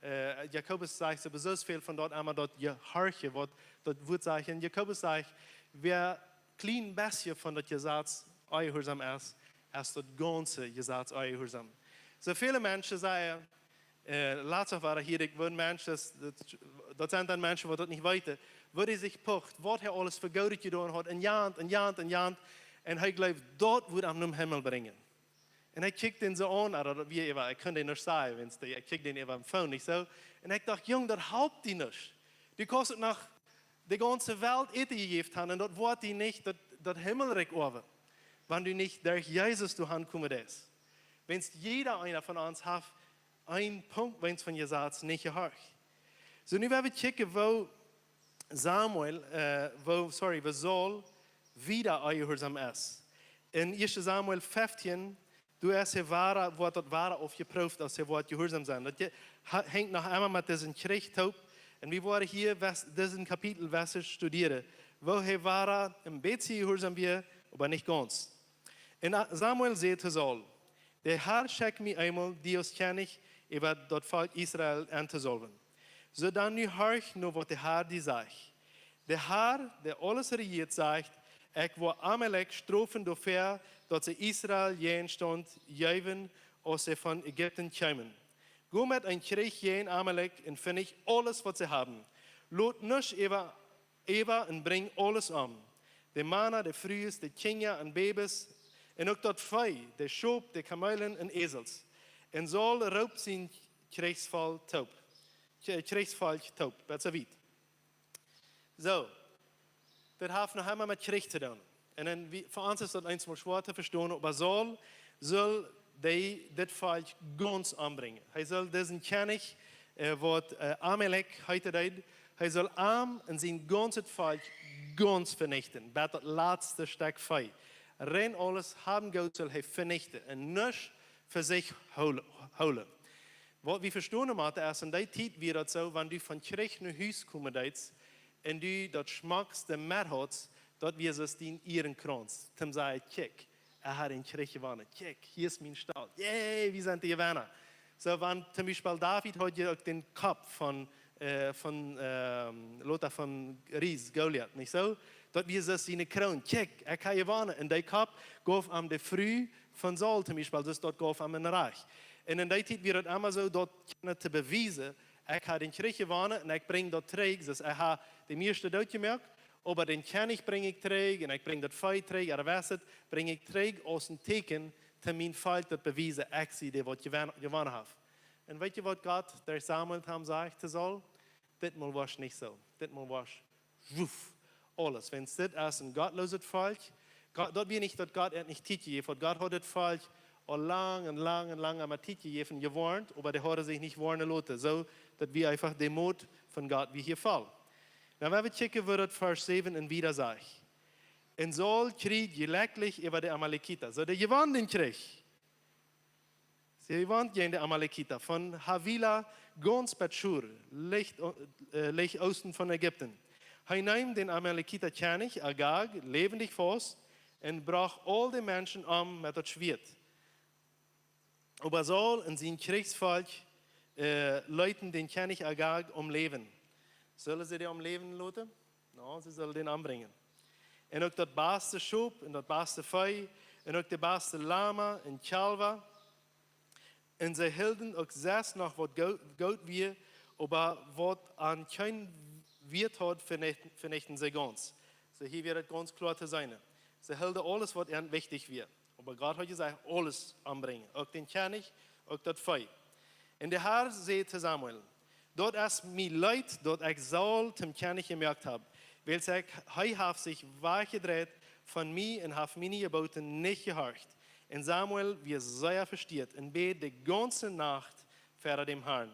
äh, Jakobus sajcht sowieso väl von daut, emma daut Jehorchen, waut daut Wuat sajcht. Un Jakobus sajcht, wäa kjlien bät von daut Jesaz onjehuarsaum es, es daut gaunze Jesaz onjehuarsaum. Soo väle Menschen sajen, äh, latst wia hia, ekj woa Menschen, daut, daut sent dan Menschen, waut daut nich weeten, woo dee sikj pocht, waut hee aules fa Goodet jedonen haud, un jant, un jant, un jant. Un hee jleeft, daut wudd am nom Himmel brinjen. Un ekj kjikj dän soo aun, ah, daut wia äwa, ekj kunn dän nich sajen, wan dee, ekj kjikj dän äwa dän Phone, nich soo? Un ekj docht: Jung, daut halpt die nich. Du kaust uk noch de gaunze Welt Äten jejäft han, un daut woat die nich daut, daut Himmelrikj oawen, wan du nich derch Jesus doa han komen deist. Wan jieda eena von ons haft een Punkt, wan von Jesaz nich jehorcht. Soo, nu woa wie kjikjen, woo Samuel, äh, woo, sorry, woo Saul wieda onjehuarsaum es. En ieeschte Samuel fieftieen, doa es hee wada, woat daut wada aufjeprooft, aus hee woat jehuarsaum sennen. Daut je-, ha-, henjt noch emma met disen Kjrich toop. Un wie woaren hia wes-, disen Kapitel wada studieren, woo hee wada een bät jehuarsaum wia, oba nich gaunz. Un, äh, Samuel säd to Saul: De Har schekjt mie eemol, die aus Kjennich äwa daut Volkj Israel entosalwen. Soo dan nu horch no waut de Har die sajcht. De Har, dee aules rejieet, sajcht: Ekj woa Amalek strofen doafäa, daut see Israel Jäajenstaunt jeewen, aus see von Ägipten kjeemen. Go met een Kjrich jäajen Amalek un venicht aules, waut see haben. Lot nuscht äwa äwa un brinj aules om. De Mana, de Frues, de Kjinja un Babys, un uk daut Vee, de Schop, de Kameelen un Äsels. Un Saul roopt sien Kjrichsvolkj toop. Kj-, Kjrichsvolkj toop, bat soo wiet. Soo, daut haft noch emma met Kjrich to doonen. Un dan, wie, fa ons es daut eensmol schwoa to vestonen, oba Saul sull dee, dit Volkj gaunz ombrinjen. Hee sull disen Kjennich, äh, waut äh, Amalek heeten deed, hee sull am un sien gaunzet Volkj gaunz venichten, bat daut latste Stekj Vee. Rein aules, haben Goot sull hee venichten un nuscht fa sikj hoolen. Waut wie vestonen motten es, en dee Tiet wia daut soo, wan du von Kjrich no Hus komen deetst un du daut schmockste met haudst, daut wia soo aus dien Ierenkrauns. Toom sajen: Kjikj, ekj hab dän Kjrich jewonnen. Kjikj, hia es mien Stolt. Yay, wie sent de Jewenna. Soo, wan toom Biespel David haud je uk dän Kopp von, äh, von, ähm, Lothar von Ries, Goliath, nich soo? Daut wia soo aus siene Kroon. Kjikj, ekj hab jewonnen. Un dee Kopp jeef am de Fru von Saul toom Biespel, soo daut jeef am een Rajcht. Un en dee Tiet wia daut emma soo, daut kjennen to bewiesen: Ekj hab dän Kjrich jewonnen un ekj brinj daut trigj. Soo, ekj hab de mieeschte doot jemoakt, oba dän Kjennich brinj ekj trigj un ekj brinj daut Vee trigj, ooda waut es daut, brinj ekj trigj aus een Tieekjen, toom mien Volkj daut bewiesen, ekj sie dee, waut jewen-, jewonnen haft. Un weet jie, waut Gott derch Samuel toom sajcht to Saul? Ditmol wia nich soo. Ditmol wia, wuff, aules. Wan dit es een gottlooset Volkj, Gott, daut wia nich, daut Gott an nich Tiet jejäft haud. Gott haud daut Volkj aul lang un lang un lang emma Tiet jejäft, jewoarnt, oba dee hauden sikj nich woarnen loten. Soo, daut wia eefach de Moot von Gott, wia hia foll. Nu, wan wie kjikjen, woo daut Varsch säwen un wieda sajcht: Un Saul kjrieech jlekjlich äwa de Amalekita. Soo, dee jewonnen dän Kjrich. See jewonnen jäajen de Amalekita, von Havilah gaunz bat Schur, licht, äh, licht Oosten von Ägipten. Hee neem dän Amalekita Kjennich Agag läwendig faust un brocht aul de Menschen om met daut Schwieet. Oba Saul un sien Kjrichsvolkj, äh, leeten dän Kjennich Agag om Läwen. Sullen see dän om Läwen loten? Nä, see sullen dän ombrinjen. Un uk daut baste Schop un daut baste Vee un uk de baste Lama un Kjalwa. Un see hilden uk selfst noch, waut goo-, goot wia, oba waut an kjeen Wieet haud, venicht-, venichten see gaunz. Soo, hia wia daut gaunz kloa to seenen. See hilden aules, waut an wichtich wia. Oba Gott haud jesajcht, aules ombrinjen. Uk dän Kjennich, uk daut Vee. Un de Har säd to Samuel: Daut es mie leet, daut ekj Saul toom Kjennich jemoakt hab, wiels ekj, hee haft sikj wajchjedreit von mie un haft miene Jebooten nich jehorcht. Un Samuel wia sea vestieet un bäd de gaunze Nacht ver däm Harn.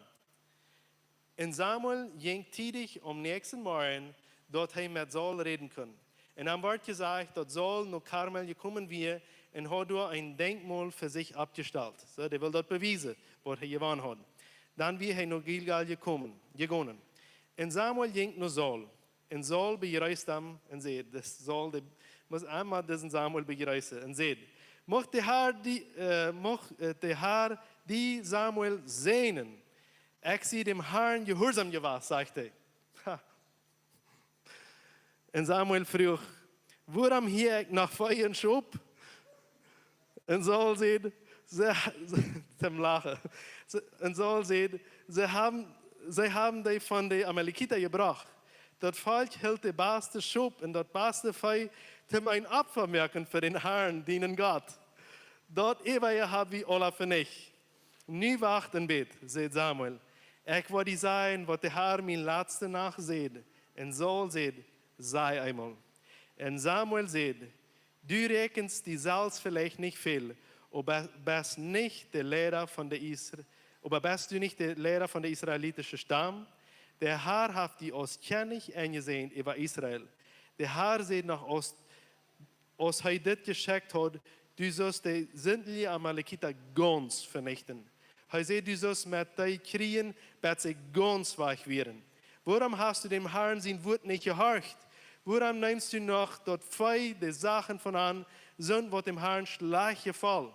Un Samuel jinkj tiedich aum näakjsten Morjen, daut hee met Saul räden kunn. Un dan wort jesajcht, daut Saul no Karmel jekomen wia un haud doa een Denkmol fa sikj oppjestalt. Soo, dee wull daut bewiesen, waut hee jewonnen haud. Dan wia hee no Gilgal jekomen, jegonen. Un Samuel jinkj no Saul. Un Saul bejreesd am un säd, dis Saul, dee must emma disen Samuel bejreessen. Un säd: Mucht de Har die, äh, mucht, äh, de Har die, Samuel, säajnen. Ekj sie däm Harn jehuarsom jewast, sajcht hee. Ha. Un Samuel fruach: Wuarom hia ekj noch Vee un Schop? Un Saul säd: See, toom Lachen. See, un Saul säd: See haben, see haben dee von de Amalekita jebrocht. Daut Volkj hilt de baste Schop un daut baste Vee toom een Opfa moaken fa dän Harn, dienen Gott. Daut äwaje hab wie aula venicht. Nu wacht un bät, säd Samuel. Ekj woa die sajen, waut de Har mie latste Nacht säd. Un Saul säd: Saj eemol. Un Samuel säd: Du räakjenst die selfst veleicht nich väl, oba best nich de Leida von de Isra-, oba best du nich de Leida von de israelitische Stamm? De Har haft die aus Kjennich enjesäajent äwa Israel. De Har säd noch, aus aus hee dit jeschekjt haud: Du sust de sindje Amalekita gaunz venichten. Hee säd: Du sust met dee kjrieen, bat see gaunz wajch wieren. Wuarom hast du däm Harn sien Wuat nich jehorcht? Wuarom neemst du noch daut Vee, de Sachen von an, soont waut däm Harn schlajcht jefoll?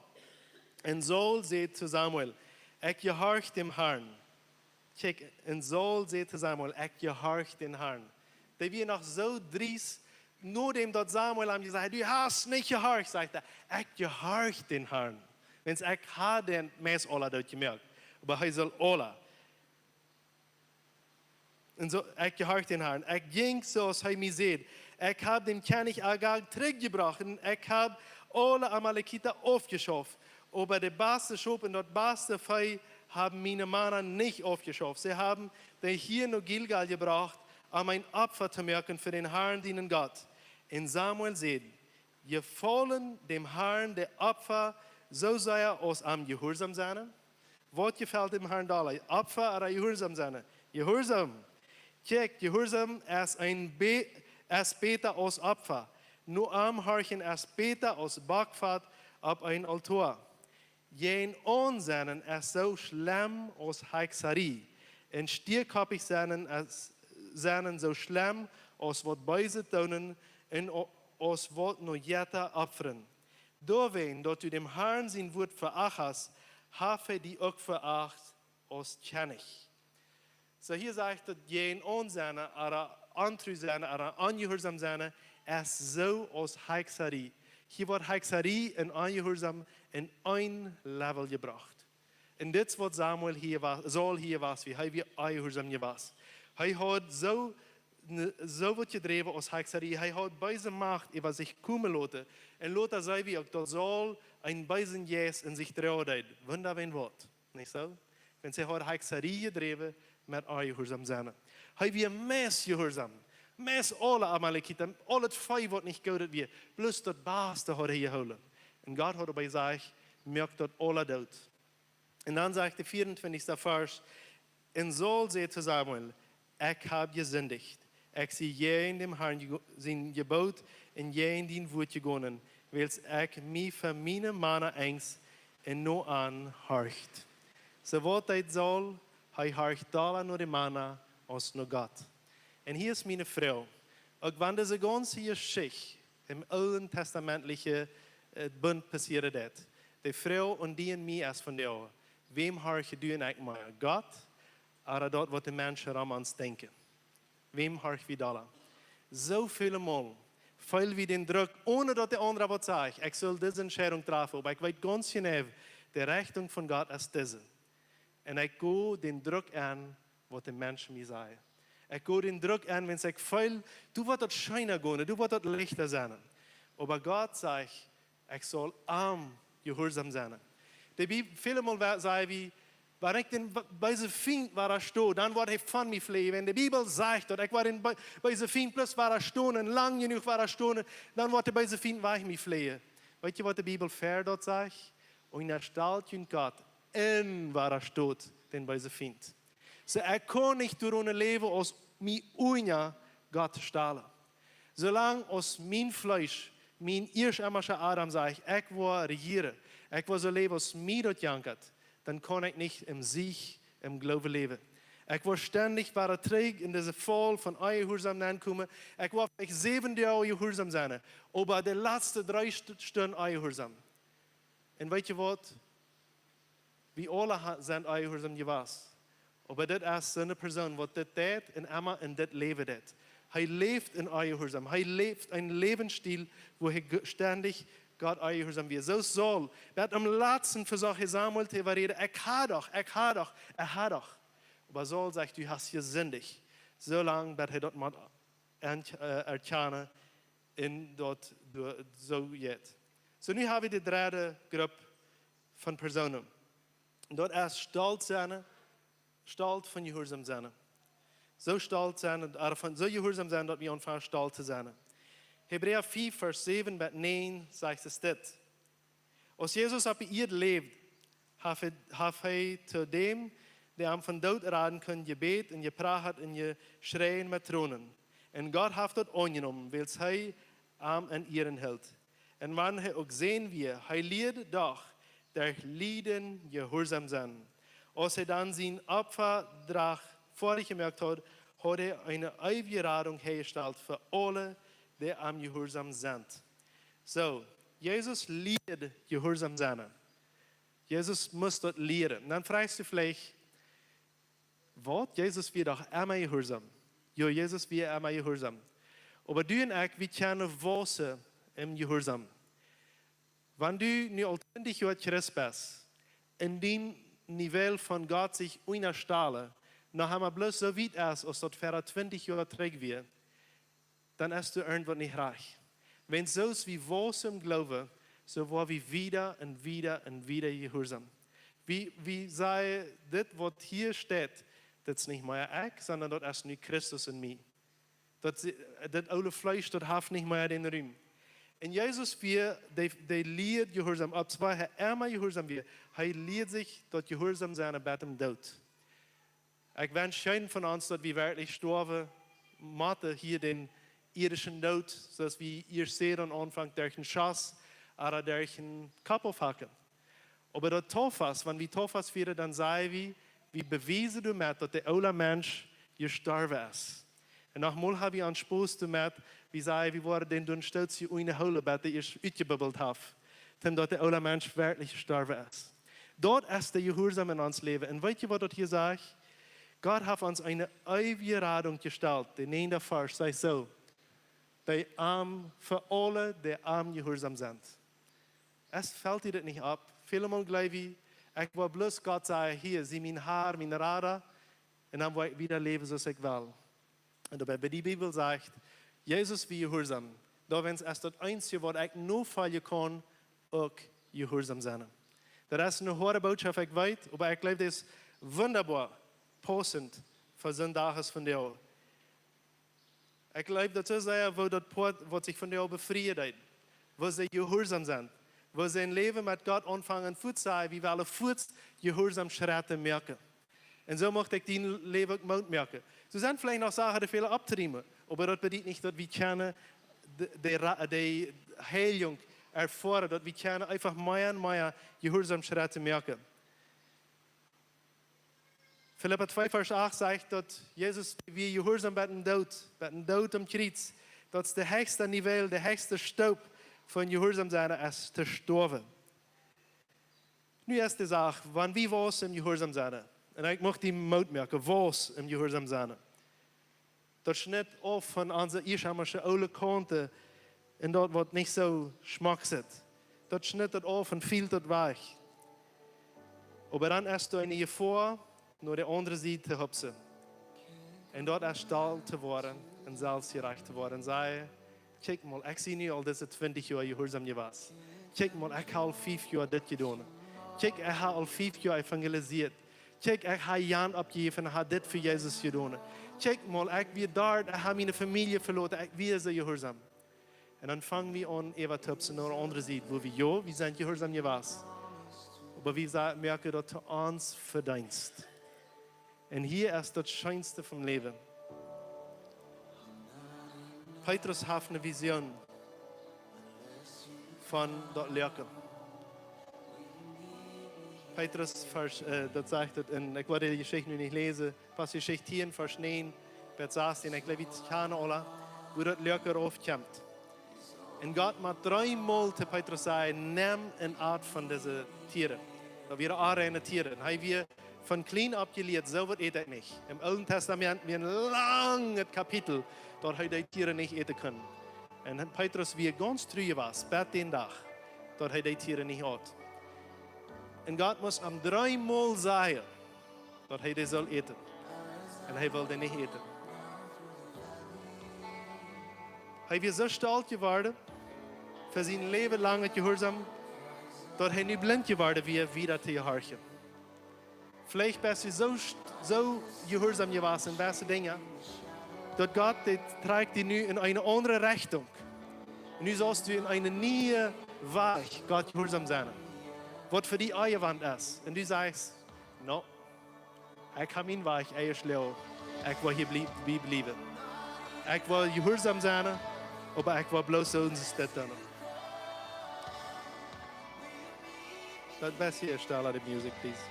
Un Saul säd to Samuel: Ekj jehorch däm Harn. Kjikj, un Saul säd to Samuel: Ekj jehorch dän Harn. Dee wia noch soo driest, nodäm daut Samuel am jesajcht haud: Du hast nich jehorcht, sajcht hee: Ekj jehorch dän Harn. Wiels ekj hab dän meist aula doot jemoakt. Oba hee sull aula. Un soo, ekj jehorch dän Harn. Ekj jinkj soo aus hee mie säd. Ekj hab dän Kjennich Agag trigjjebrocht un ekj hab aule Amalekita aufjeschauft. Oba de baste Schop un daut baste Vee haben miene Mana nich aufjeschauft. See haben dee hia no Gilgal jebrocht, om een Opfa to moaken fa dän Harn, dienen Gott. Un Samuel säd: Jefaulen däm Harn de Opfa soo sea aus am jehuarsom sennen? Waut jefelt däm Harn dolla? Opfa ooda jehuarsom sennen? Jehuarsom. Kjikj, jehuarsom es een be-, es bäta aus Opfa. No am horchen es bäta aus Bockfat opp een Altoa. Jäajenaun sennen es soo schlemm aus Hekjsarie. Un stiekoppich sennen es, sennen soo schlemm aus waut Beeset doonen un o-, aus waut no Jetta opfren. Doawäajen daut du däm Harn sien Wuat veacht hast, haft hee die uk veacht aus Kjennich. Soo hia sajcht daut, jäajenaun sennen, ooda ontru sennen, ooda onjehuarsom sennen, es soo aus Hekjsarie. Hia woat Hekjsarie un Onjehuarsom en een Level jebrocht. Un dit es waut Samuel hia wa-, Saul hia wia, woo hee wia onjehuarsom jewast. Hee haud soo, ne, soo waut jedräwen aus Hekjsarie. Hee haud beese Macht äwa sikj komen loten. Un lota seenen wie uk, daut Saul een beesen Jeist en sikj droagen deed. Wunda wäajen waut. Nich soo? Wiels hee haud Hekjsarie jedräwen met onjehuarsom sennen. Hee wia meist jehuarsom. Meist aule Amalekita, aul daut Vee waut nich Goodet wia, bloos daut baste haud hee jehoolen. Un Gott haud oba jesajcht: Moak daut aula doot. Un dan sajcht de vieauntwintichste Varsch: Un Saul säd to Samuel: Ekj hab jesindicht. Ekj sie jäajen däm Harn je-, sien Jeboot un jäajen dien Wuat jegonen, wiels ekj mie fa miene Mana angst un no an horcht. Soo waut deed Saul? Hee horcht dolla no de Mana aus no Gott. Un hia es miene Froag. Uk wan dise gaunze Jeschicht em Oolen Testamentlichen, äh, Bunt passieren deed, de Froag aun die un mie es vondoag: Wäm horchen du un ekj mea? Gott ooda daut, waut de Menschen rom ons denkjen? Wäm horch wie dolla? Soo väle Mol feel wie dän Druck, onen daut de aundra waut sajcht. Ekj sull dise Entscheidunk träfen, oba ekj weet gaunz jeneiw, de Rechtunk von Gott es dise. Un ekj go dän Druck aun, waut de Menschen mie sajen. Ekj go dän Druck aun, wan ekj feel, doa woat daut scheena gonen, doa woat daut leichta sennen. Oba Gott sajcht, ekj saul am jehuarsom sennen. De Bib-, väle Mol wa-, saj wie, wan ekj dän be-, beesen Fient wadasto, dan woat hee von mie fleejen. Wan de Bibel sajcht, daut ekj woa dän be-, beesen Fient bloos wadastonen, un lang jenuach wadastonen, dan woat de beese Fient wajch mie fleejen. Weet jie, waut de Bibel wieda doa sajcht? Unjastalt junt Gott un wadastot dän beesen Fient. Soo, ekj kaun nich doaropp läwen, aus mie unja Gott to stalen. Soo lang aus mien Fleesch, mien ieeschtemmaja Adam sajcht: Ekj woa rejieren, ekj woa soo läwen, aus mie daut jankat, dan kaun ekj nich em Siech, em Gloowen läwen. Ekj woa stendich wada trigj en dise Faul von onjehuarsom nenkomen. Ekj woa veleicht säwen Doag jehuarsom sennen, oba de latste dree St-, Stunden onjehuarsom. Un weet jie waut? Wie aule ha-, sent onjehuarsom jewast. Oba dit es soone Persoon, waut dit deed un emma en dit Läwen deed. Hee läft en Onjehuarsom. Hee läft een Läwensstil, wua hee ge-, stendich Gott onjehuarsom wia. Soo Saul, bat aum latsten vesocht hee Samuel to äwaräden: Ekj ha doch, ekj ha doch, ekj ha doch. Oba Saul sajcht: Du hast jesindicht. Soo lang, bat hee daut mott en-, äh, erkjanen un daut doa soo jeit. Soo, nu hab wie de dredde Grupp von Persoonen. Daut es stolt sennen, stolt von jehuarsom sennen. Soo stolt sennen, ooda von soo jehuarsom sennen, daut wie aunfangen stolt to sennen. Hebräa fief, Varsch säwen bat näajen sajcht et dit: Aus Jesus opp de Ieed läwd, haft hee, haft hee to däm, dee am vom Doot raden kunn, jebät un jeprachat un jeschräajen met Tronen. Un Gott haft daut aunjenomen, wiels hee am en Ieren hilt. Un wan hee uk Sän wia, hee lieed doch derch Lieden jehuarsom sennen. Aus hee dan sien Opfadrach foadich jemoakt haud, haud hee eene eewje Radunk häajestalt fa aule, dee am jehuarsom sent. Soo, Jesus lieed jehuarsom sennen. Jesus must daut lieren. Dan froagst du veleicht: Waut? Jesus wia doch emma jehuarsom. Jo, Jesus wia emma jehuarsom. Oba du un ekj, wie kjennen wausen em Jehuarsom. Wan du nu aul twintich Joa Christ best un dien Niwel von Gott sikj unjastalen noch emma bloos soo wiet es, aus daut ver twintich Joa trigj wia, dan es doa irjentwaut nich rajcht. Wan soo aus wie wausen em Gloowen, soo woa wie wieda un wieda un wieda jehuarsom. Wie, wie sajen: Dit, waut hia steit, daut es nich mea ekj, sonda daut es nu Christus en mie. Daut, daut oole Fleesch, daut haft nich mea dän Rum. Un Jesus wia, dee, dee lieed jehuarsom, opp zwee, hee emma jehuarsom wia. Hee lieed sikj daut jehuarsom sennen bat dän Doot. Ekj wensch kjeenen von ons, daut wie werkjlich stoawen motten hia dän irdischen Doot, soo aus wie ieescht säden aum Aunfank, derch een Schoss ooda derch een Kopp aufhacken. Oba daut Toopfast, wan wie Toopfast fieren, dan saj wie, wie bewiesen doamet, daut de oola Mensch jestorwen es. Un noch mol ha wie ons Spos doamet, wie sajen, wie woaren dän doonen Stoot enne Hool, bat dee ieescht utjebubbelt haft, toom daut de oola Mensch werkjlich jestorwen es. Daut es de Jehuarsom en ons Läwen. Un weet jie, waut daut hia sajcht? Gott haft ons eene eewje Radunk jestalt. De näajende Varsch sajcht soo: Dee am, fa aule, dee am jehuarsom sent. Es, felt die daut nich opp? Väle Mol jleew wie, ekj woa bloos Gott sajen: Hia, sie mien Har, mien Rada, un dan woa ekj wieda läwen, soo aus ekj well. Un oba de Bibel sajcht, Jesus wia jehuarsom. Doawäajen es daut eensje, waut ekj nofoljen kaun, uk jehuarsom sennen. Daut es eene hoade Bootschoft, ekj weet, oba ekj jleew, daut es wundaboa paussent fa soon Dach aus vondoag. Ekj jleew daut soo sea, woo daut Poat, waut sikj vondoag befrieen deed, woo see jehuarsom sent, woo see een Läwen met Gott aunfangen, fuaz sajen, wie wellen fuaz jehuarsom Schrette moaken. Un soo mucht ekj dien Läwen uk Moot moaken. Doa sent veleicht noch Sachen, dee fälen opptonämen, oba daut bediet nich, daut wie kjennen de, de, Ra- de Heilunk erfoaren, daut wie kjennen eefach mea un mea jehuarsom Schrette moaken. Filippa twee Varsch acht sajcht, daut Jesus wia jehuarsom bat dän Doot, bat dän Doot aum Kjriez. Daut es de hechste Nivel, de hechste Stoop von jehuarsom sennen, es to stoawen. Nu es de Sach, wan wie wausen em Jehuarsom sennen, un ekj mucht die Moot moaken, wausen em Jehuarsom sennen. Daut schnitt auf von onse ieschamische oole Kaunten un daut, waut nich soo schmock sitt. Daut schnitt daut auf un fielt daut wajch. Oba dan es doa eene Jefoa, no de aundre Sied to hupsen. Un daut es stolt to woaren un selfstjerajcht to woaren. Sajen: Kjikj mol, ekj sie nu aul dise twintich Joa jehuarsom jewast. Kjikj mol, ekj ha aul fief Joa dit jedonen. Kjikj, ekj ha aul fief Joa evangelisieet. Kjikj, ekj ha Jan oppjejäft un ha dit fa Jesus jedonen. Kjikj mol, ekj wia doa, ekj ha miene Famielje veloten, ekj wia soo jehuarsom. Un dan fang wie aun äwa to hupsen no de aundre Sied, wua wie, jo, wie sent jehuarsom jewast. Oba wie sa- moaken daut to ons Vedeenst. Un hia es daut scheenste vom Läwen. Petrus haft eene Vision von daut Loaken. Petrus, Varsch, äh, daut sajcht et, un ekj woa de Jeschicht nu nich läsen, Aposteljeschicht tieen, Varsch näajen bat sastieen, ekj jleew, wie kjanen aula, woo daut Loaken raufkjemt. Un Gott mott dree Mol to Petrus sajen: Nem een Ät von dise Tieren. Daut wieren onreine Tieren. Un hee wia von kjlien opp jelieet, soo waut ät ekj nich. Em Oolen Testament wia een langet Kapitel, daut hee dee Tieren nich äten kunn. Un Petrus wia gaunz tru jewast, bat dän Dach, daut hee dee Tieren nich aut. Un Gott must am dree Mol sajen, daut hee dee sull äten. Un hee wull dee nich äten. Hee wia soo stolt jeworden fa sien Läwen lang jehuarsom, daut hee nu blint jeworden wia, wieda to jehorchen. Veleicht best du soo st- soo jehuarsom jewast en waut fa Dinja, daut Gott dee trakjt die nu en eene aundre Rechtunk. Un nu saust du en eenen nieen Wajch Gott jehuarsom sennen, waut fa die onjewant es. Un du sajchst: No, ekj ha mienen Wajch ea schlau. Ekj woa hia blie- bie bliewen. Ekj woa jehuarsom sennen, oba ekj woa bloos soo un soo doonen. Daut best hia, stell de music, please.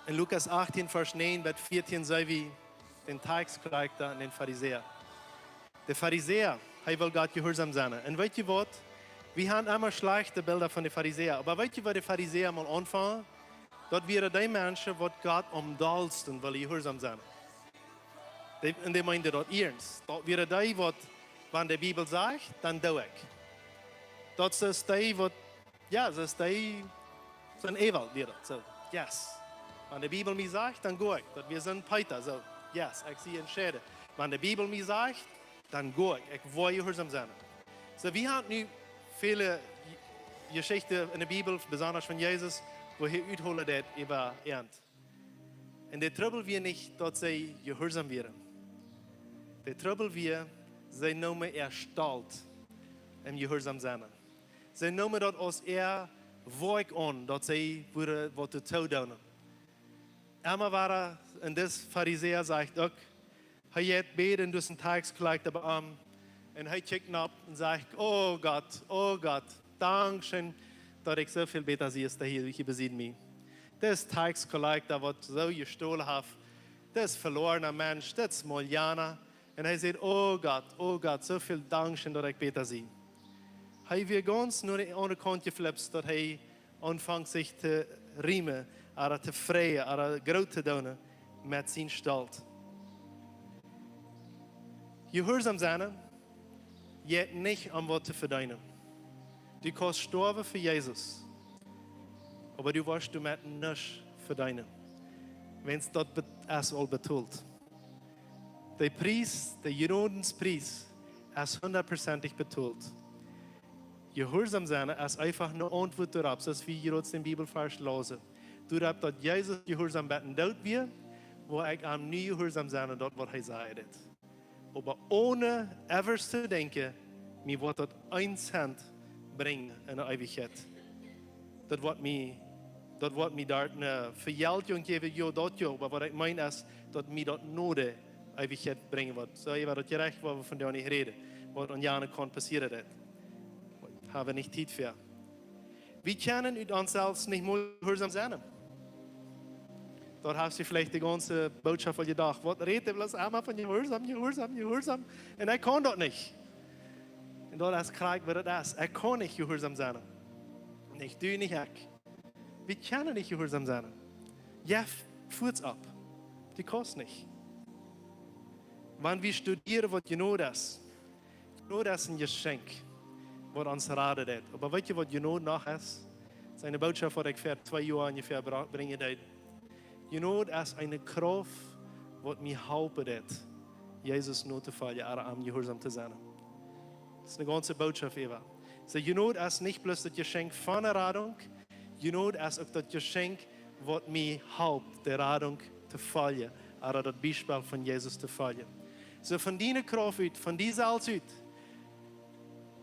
En Lukas achtieen, Varsch näajen bat vieetieen, seenen wie dän Taxkrakjta un dän Farisäa. De Farisäa, hee wull Gott jehuarsom sennen. Un weet jie waut? Wie haben emma schlajchte Bilda von de Farisäa. Oba weet jie, woo de Farisäa mol aunfungen? Daut wieren dee Menschen, waut Gott aum dollsten wullen jehuarsom sennen. Dee, un dee meenden daut iernst. Daut wieren dee, waut, wan de Bibel sajcht, dan doo ekj. Daut es dee, waut, jo, daut es dee, soo een Ewald wia daut. Soo, yes. Wan de Bibel mie sajcht, dan go ekj. Daut wia soo een Peeta, soo, yes, ekj sie entscheiden. Wan de Bibel mie sajcht, dan go ekj. Ekj woa jehuarsom sennen. Soo, wie haben nu väle Je- Jeschichten en de Bibel, besonda von Jesus, woo hee uthoolen deed äwa an. Un de Trubbel wia nich, daut see jehuarsom wieren. De Trubbel wia, see neemen äa Stolt em Jehuarsaum sennen. See neemen daut aus äa Woakj aun, daut see wudden waut to doonen. Emma wada, un dis Farisäa sajcht uk, hee jeit bäden, dus een tax collector bie am. Un hee kjikjt nopp un sajcht: "O Gott, o Gott, dankscheen, daut ekj soo väl bäta sie aus dee hia, hia besied mie. Dis tax collector, waut soo jestolen haft, dis veloarna Mensch, dis Maulana." Un hee sajcht: "O Gott, o Gott, soo väl dankscheen, daut ekj bäta sie." Hee wia gaunz no de aundre Kaunt jeflipst, daut hee aunfunk sikj to riemen, ooda to freien, ooda groot to doonen met sien Stolt. Jehuarsaum sennen jeit nich om waut to vedeenen. Du kaust stoawen fa Jesus, oba du woascht doamet nuscht vedeenen, wiels daut bet-, es aul betolt. De Pries, de Jnodens Pries, es hundatprozentich betolt. Jehuarsaum sennen es eefach ne Auntwuat doaropp, soo aus wie hia uk dän Bibelvarsch läsen. Doaropp, daut Jesus jehuarsaum bat dän Doot wia, woa ekj am nu jehuarsaum sennen, daut waut hee säd. Oba onen ever to denkjen, mie woat daut een Cent brinjen enne Eewichkjeit. Daut woat mie, daut woat mie doa ne Vejeltjunk jäwen, jo, daut jo, oba waut ekj meen es, daut mie daut no de Eewichkjeit brinjen woat. Soo, hia woat daut Jerecht, wua wie vondoag nich räden, waut aun jane Kaunt passieren woat. Hab wie nich Tiet fa. Wie kjennen ut ons selfst nich mol jehuarsaum sennen. Doa hast du veleicht de gaunze Bootschoft aul jedocht: "Waut rät dee bloos emma von jehuarsaum, jehuarsaum, jehuarsaum? Un ekj kaun daut nich." Un daut es krakjt, waut daut es. Ekj kaun nich jehuarsaum sennen. Nich du, nich ekj. Wie kjennen nich jehuarsaum sennen. Jeff fuaz opp. Du kaust nich. Wan wie studieren, waut Jnod es, Jnod es een Jeschenkj, waut ons raden deit. Oba weetst du, waut Jnod noch es? Daut es eene Bootschoft, waut ekj ver twee Joa onjefäa bra-, brinjen deed. Jnod es eene Krauft, waut mie halpen deit, Jesus notofoljen, ooda am jehuarsaum to sennen. Daut es eene gaunze Bootschoft äwa. Soo, Jnod es nich bloos daut Jeschenkj von de Radunk, Jnod es uk daut Jeschenkj, waut mie halpt, de Radunk to foljen, ooda daut Biespel von Jesus to foljen. Soo, von diene Krauft ut, von die selfst ut,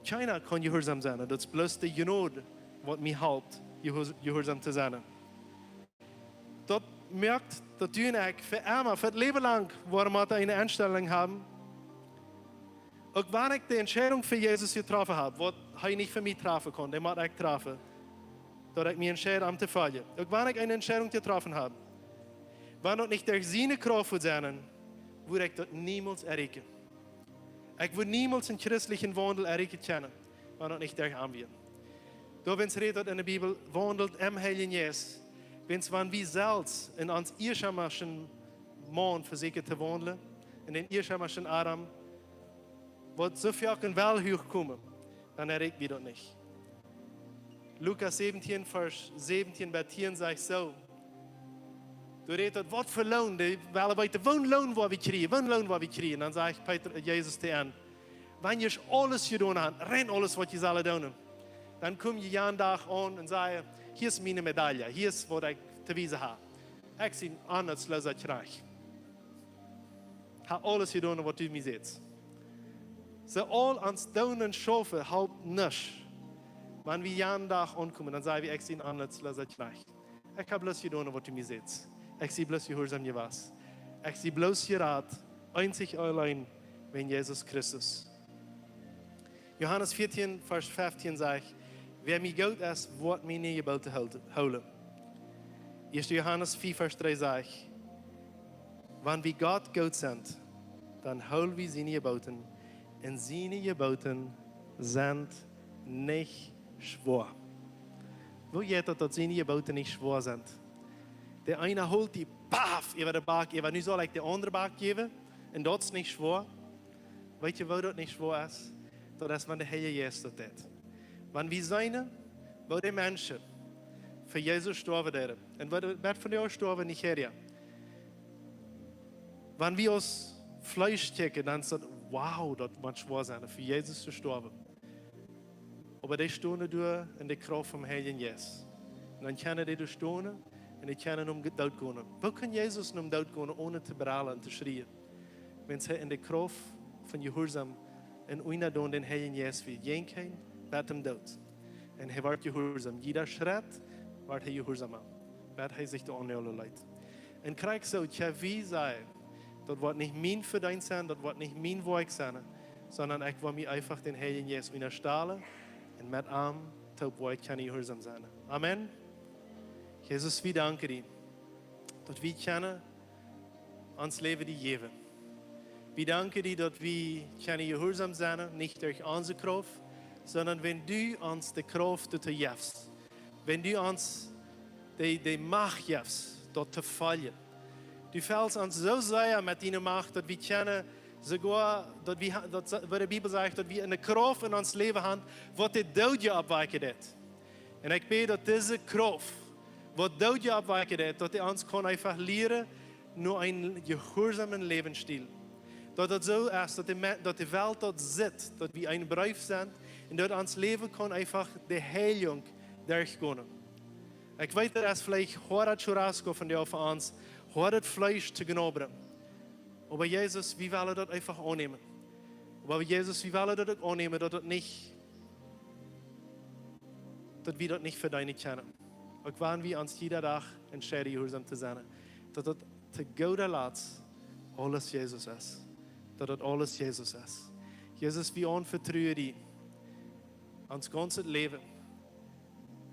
kjeena kaun jehuarsaum sennen. Daut es bloos de Jnod, waut mie halpt, jehuar-, jehuarsaum to sennen. Daut moakt, daut du un ekj fa emma, fa daut Läwen lang, woaren wie eene Enstalunk haben. Uk wan ekj de Entscheidunk fa Jesus jetroffen hab, waut hee nich fa mie trafen kunn, dee mott ekj trafen, daut ekj mie entscheid, am to foljen. Uk wan ekj eene Entscheidunk jetroffen hab, wan daut nich derch siene Krauft wudd sennen, wudd ekj daut niemols erreichen. Ekj wudd niemols een christlichen Waundel erreichen kjennen, wan daut nich derch am wia. Doawäajen rät daut enne Bibel: "Waundelt em Heiljen Jeist." Wiels wan wie selfst en ons ieeschamaschen Maun vesieekjen to waundlen, en dän ieeschamaschen Adam, waut soo foaken well huach komen, dan erreichen wie daut nich. Lukas säwentieen, Varsch säwentieen bat tieen sajcht soo: Doa rät daut, waut fa Loon, dee wellen weeten, woon Loon woa wie kjrieen, woon Loon woa wie kjrieen. Dan sajcht Petrus, Jesus to an: "Wan jie aules jedonen haben, rein aules, waut jie sellen doonen, dan kom jie jan Dach aun un saj: 'Hia es miene Medaille, hia es, waut ekj to wiesen hab. Ekj sie een nutzloosa Kjnajcht. Hab aules jedonen, waut du mie sajchst.'" Soo, aul ons Doonen un Schaufen halpt nuscht, wan wie jan Dach aunkomen, dan saj wie: "Ekj sie een nutzloosa Kjnajcht. Ekj hab bloos jedonen, waut du mie sajchst. Ekj sie bloos jehuarsaum jewast. Ekj sie bloos jerat, eenzich un auleen wäajen Jesus Christus." Johanes vieetieen, Varsch feftieen sajcht: "Wäa mie goot es, woat miene Jebooten hool-, hoolen." Ieeschte Johanes vea, Varsch dree sajcht: "Wan wie Gott goot sent, dan hool wie siene Jebooten. Un siene Jebooten sent nich schwoa." Woo jeit daut, daut siene Jebooten nich schwoa sent? De eena holt die, paf, äwa de Bak, äwa, nu saul ekj de aundre Bak jäwen, un daut es nich schwoa. Weetst du, woo daut nich schwoa es? Daut es, wan de Heilje Jeist daut deit. Wan wie seenen, woo de Menschen fa Jesus stoawen deeden, un woo de, bat vondoag stoawen en Nigeria. Wan wie ons Fleesch kjikjen, dan es daut: "Wow, daut mott schwoa sennen, fa Jesus to stoawen." Oba dee stonen doa en de Krauft vom Heiljen Jeist. Un dan kjennen dee doa stonen un dee kjennen nom Doot gonen. Woo kaun Jesus nom Doot gonen, onen to brellen un to schrieen? Wiels hee en de Krauft von Jehuarsaum un unjadon dän Heiljen Jeist wia, jinkj hee bat dän Doot. Un hee wort jehuarsom. Jieda Schrett wort hee jehuarsom. Bat hee sikj doa aunhoolen leet. Un krakjt soo, kjenn wie sajen, daut woat nich mien Vedeenst sennen, daut woat nich mien Woakj sennen, sonda ekj well mie eefach dän Heiljen Jeist unjastalen un met am toop woa ekj kjennen jehuarsom sennen. Amen. Jesus, wie danken die, daut wie kjennen ons Läwen die jäwen. Wie danken die, daut wie kjennen jehuarsom sennen, nich derch onse Krauft, sonda wan du ons de Krauft doatoo jefst. Wan du ons de, de Macht jefst, daut to foljen. Du felst ons soo sea met diene Macht, daut wie kjennen soogoa, daut wie, ha- daut, woo de Bibel sajcht, daut wie eene Krauft en ons Läwen haben, waut de Doodje oppwakjen deit. Un ekj bäd, daut dise Krauft, waut Doodje oppwakjen deit, daut dee ons kaun eefach lieren no een jehuarsomen Läwensstiel. Daut daut soo es, daut de, Me- daut de Welt daut sitt, daut wie een Breef sent un daut ons Läwen kaun eefach de Heiljunk derchgonen. Ekj weet, daut es veleicht hoat churrasco vondoag fa ons, hoat Fleesch to knabbren. Oba Jesus, wie wellen daut eefach aunnämen. Oba Jesus, wie wellen daut uk aunnämen, daut daut nich, daut wie daut nich vedeenen kjennen. Uk wan wie ons jieda Dach entscheiden, jehuarsom to sennen, daut daut to gooda Latst aules Jesus es. Daut daut aules Jesus es. Jesus, wie aunvetruen die ons gaunzet Läwen.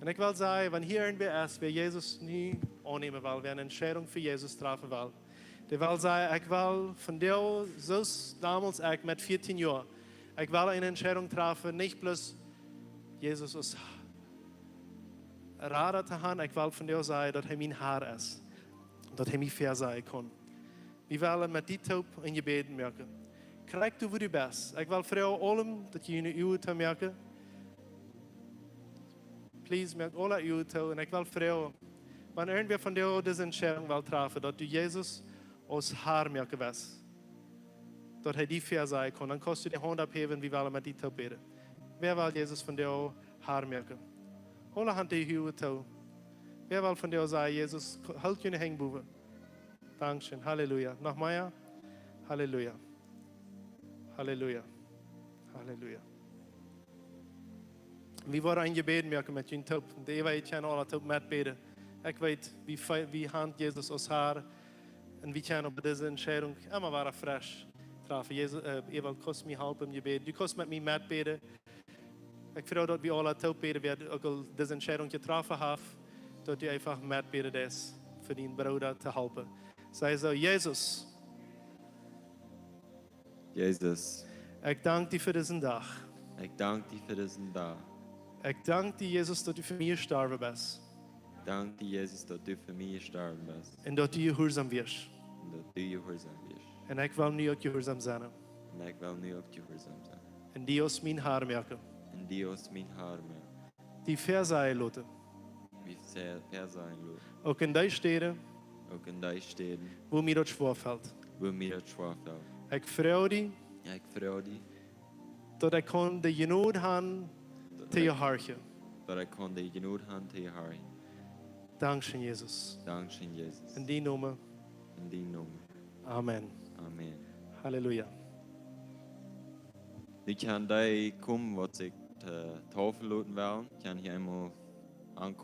Un ekj well sajen, wan hia irjentwäa es, wäa Jesus nu aunnämen well, wäa eene Entscheidung fa Jesus trafen well, dee well sajen, ekj well vondoag, soo aus domols ekj met vieetieen Joa, ekj well eene Entscheidung trafen, nich bloos Jesus aus Rada to haben, ekj well vondoag sajen, daut hee mien Har es, daut hee mie vesajen kaun. Wie wellen met die toop een Jebäd moaken. Krakjt doa, wua du best. Ekj well froagen aulem, daut jie june Uagen toomoaken. Please, moakt aule Uagen too. Un ekj well froagen, wan irjentwäa vondoag dise Entscheidung well trafen, daut du Jesus aus Har moaken west, daut hee die vesajen kaun, dan kaust du de Haunt opphäwen, wie wellen met die toop bäden. Wäa well Jesus vondoag Har moaken? Aule Haunt de Uagen too. Wäa well vondoag sajen, Jesus, hool june Henj bowen. Dankscheen. Halleluja. Noch mea? Halleluja. Halleluja. Halleluja. Wie woaren een Jebäd moaken met junt toop. De Ewa, jie kjennen aule toop metbäden. Ekj weet, wie, fe- wie haben Jesus aus Har. Un wie kjennen opp dise Entscheidung emma wada fresch trafen. Jesus, äh, Ewa, kaust mie halpen em Jebäd. Du kaust met mie metbäden. Ekj froag, daut wie aule toop bäden, wäa uk aul dise Entscheidung jetroffen haft, daut du eefach metbäden deist, fa dän Brooda to halpen. Saj soo: Jesus, Jesus, ekj dank die fa disen Dach. Ekj dank die fa disen Dach. Ekj dank die, Jesus, daut du fa mie jestorwen best. Dank die, Jesus, daut du fa mie jestorwen best. Un daut du jehuarsom wieescht. Un daut du jehuarsom wieescht. Un ekj well nu uk jehuarsom sennen. Un ekj well nu uk jehuarsom sennen. Un die aus mien Har moaken. Un die aus mien Har moaken. Die vesajen loten. Die ve- vesajen loten. Uk en dee Städen. Uk en dee Städen. Wua mie daut schwoa felt. Wua mie daut schwoa felt. Ekj froag die. Ekj froag die. Daut ekj kaun de Jnod haben, daut to ekj jehorchen. Daut ekj kaun de Jnod haben, to jehorchen. Dankscheen, Jesus. Dankscheen, Jesus. En dien Nomen. En dien Nomen. Amen. Amen. Halleluja. Nu kjennen dee komen, waut sikj to, to taufen loten wellen, kjennen hia eemol aunkomen.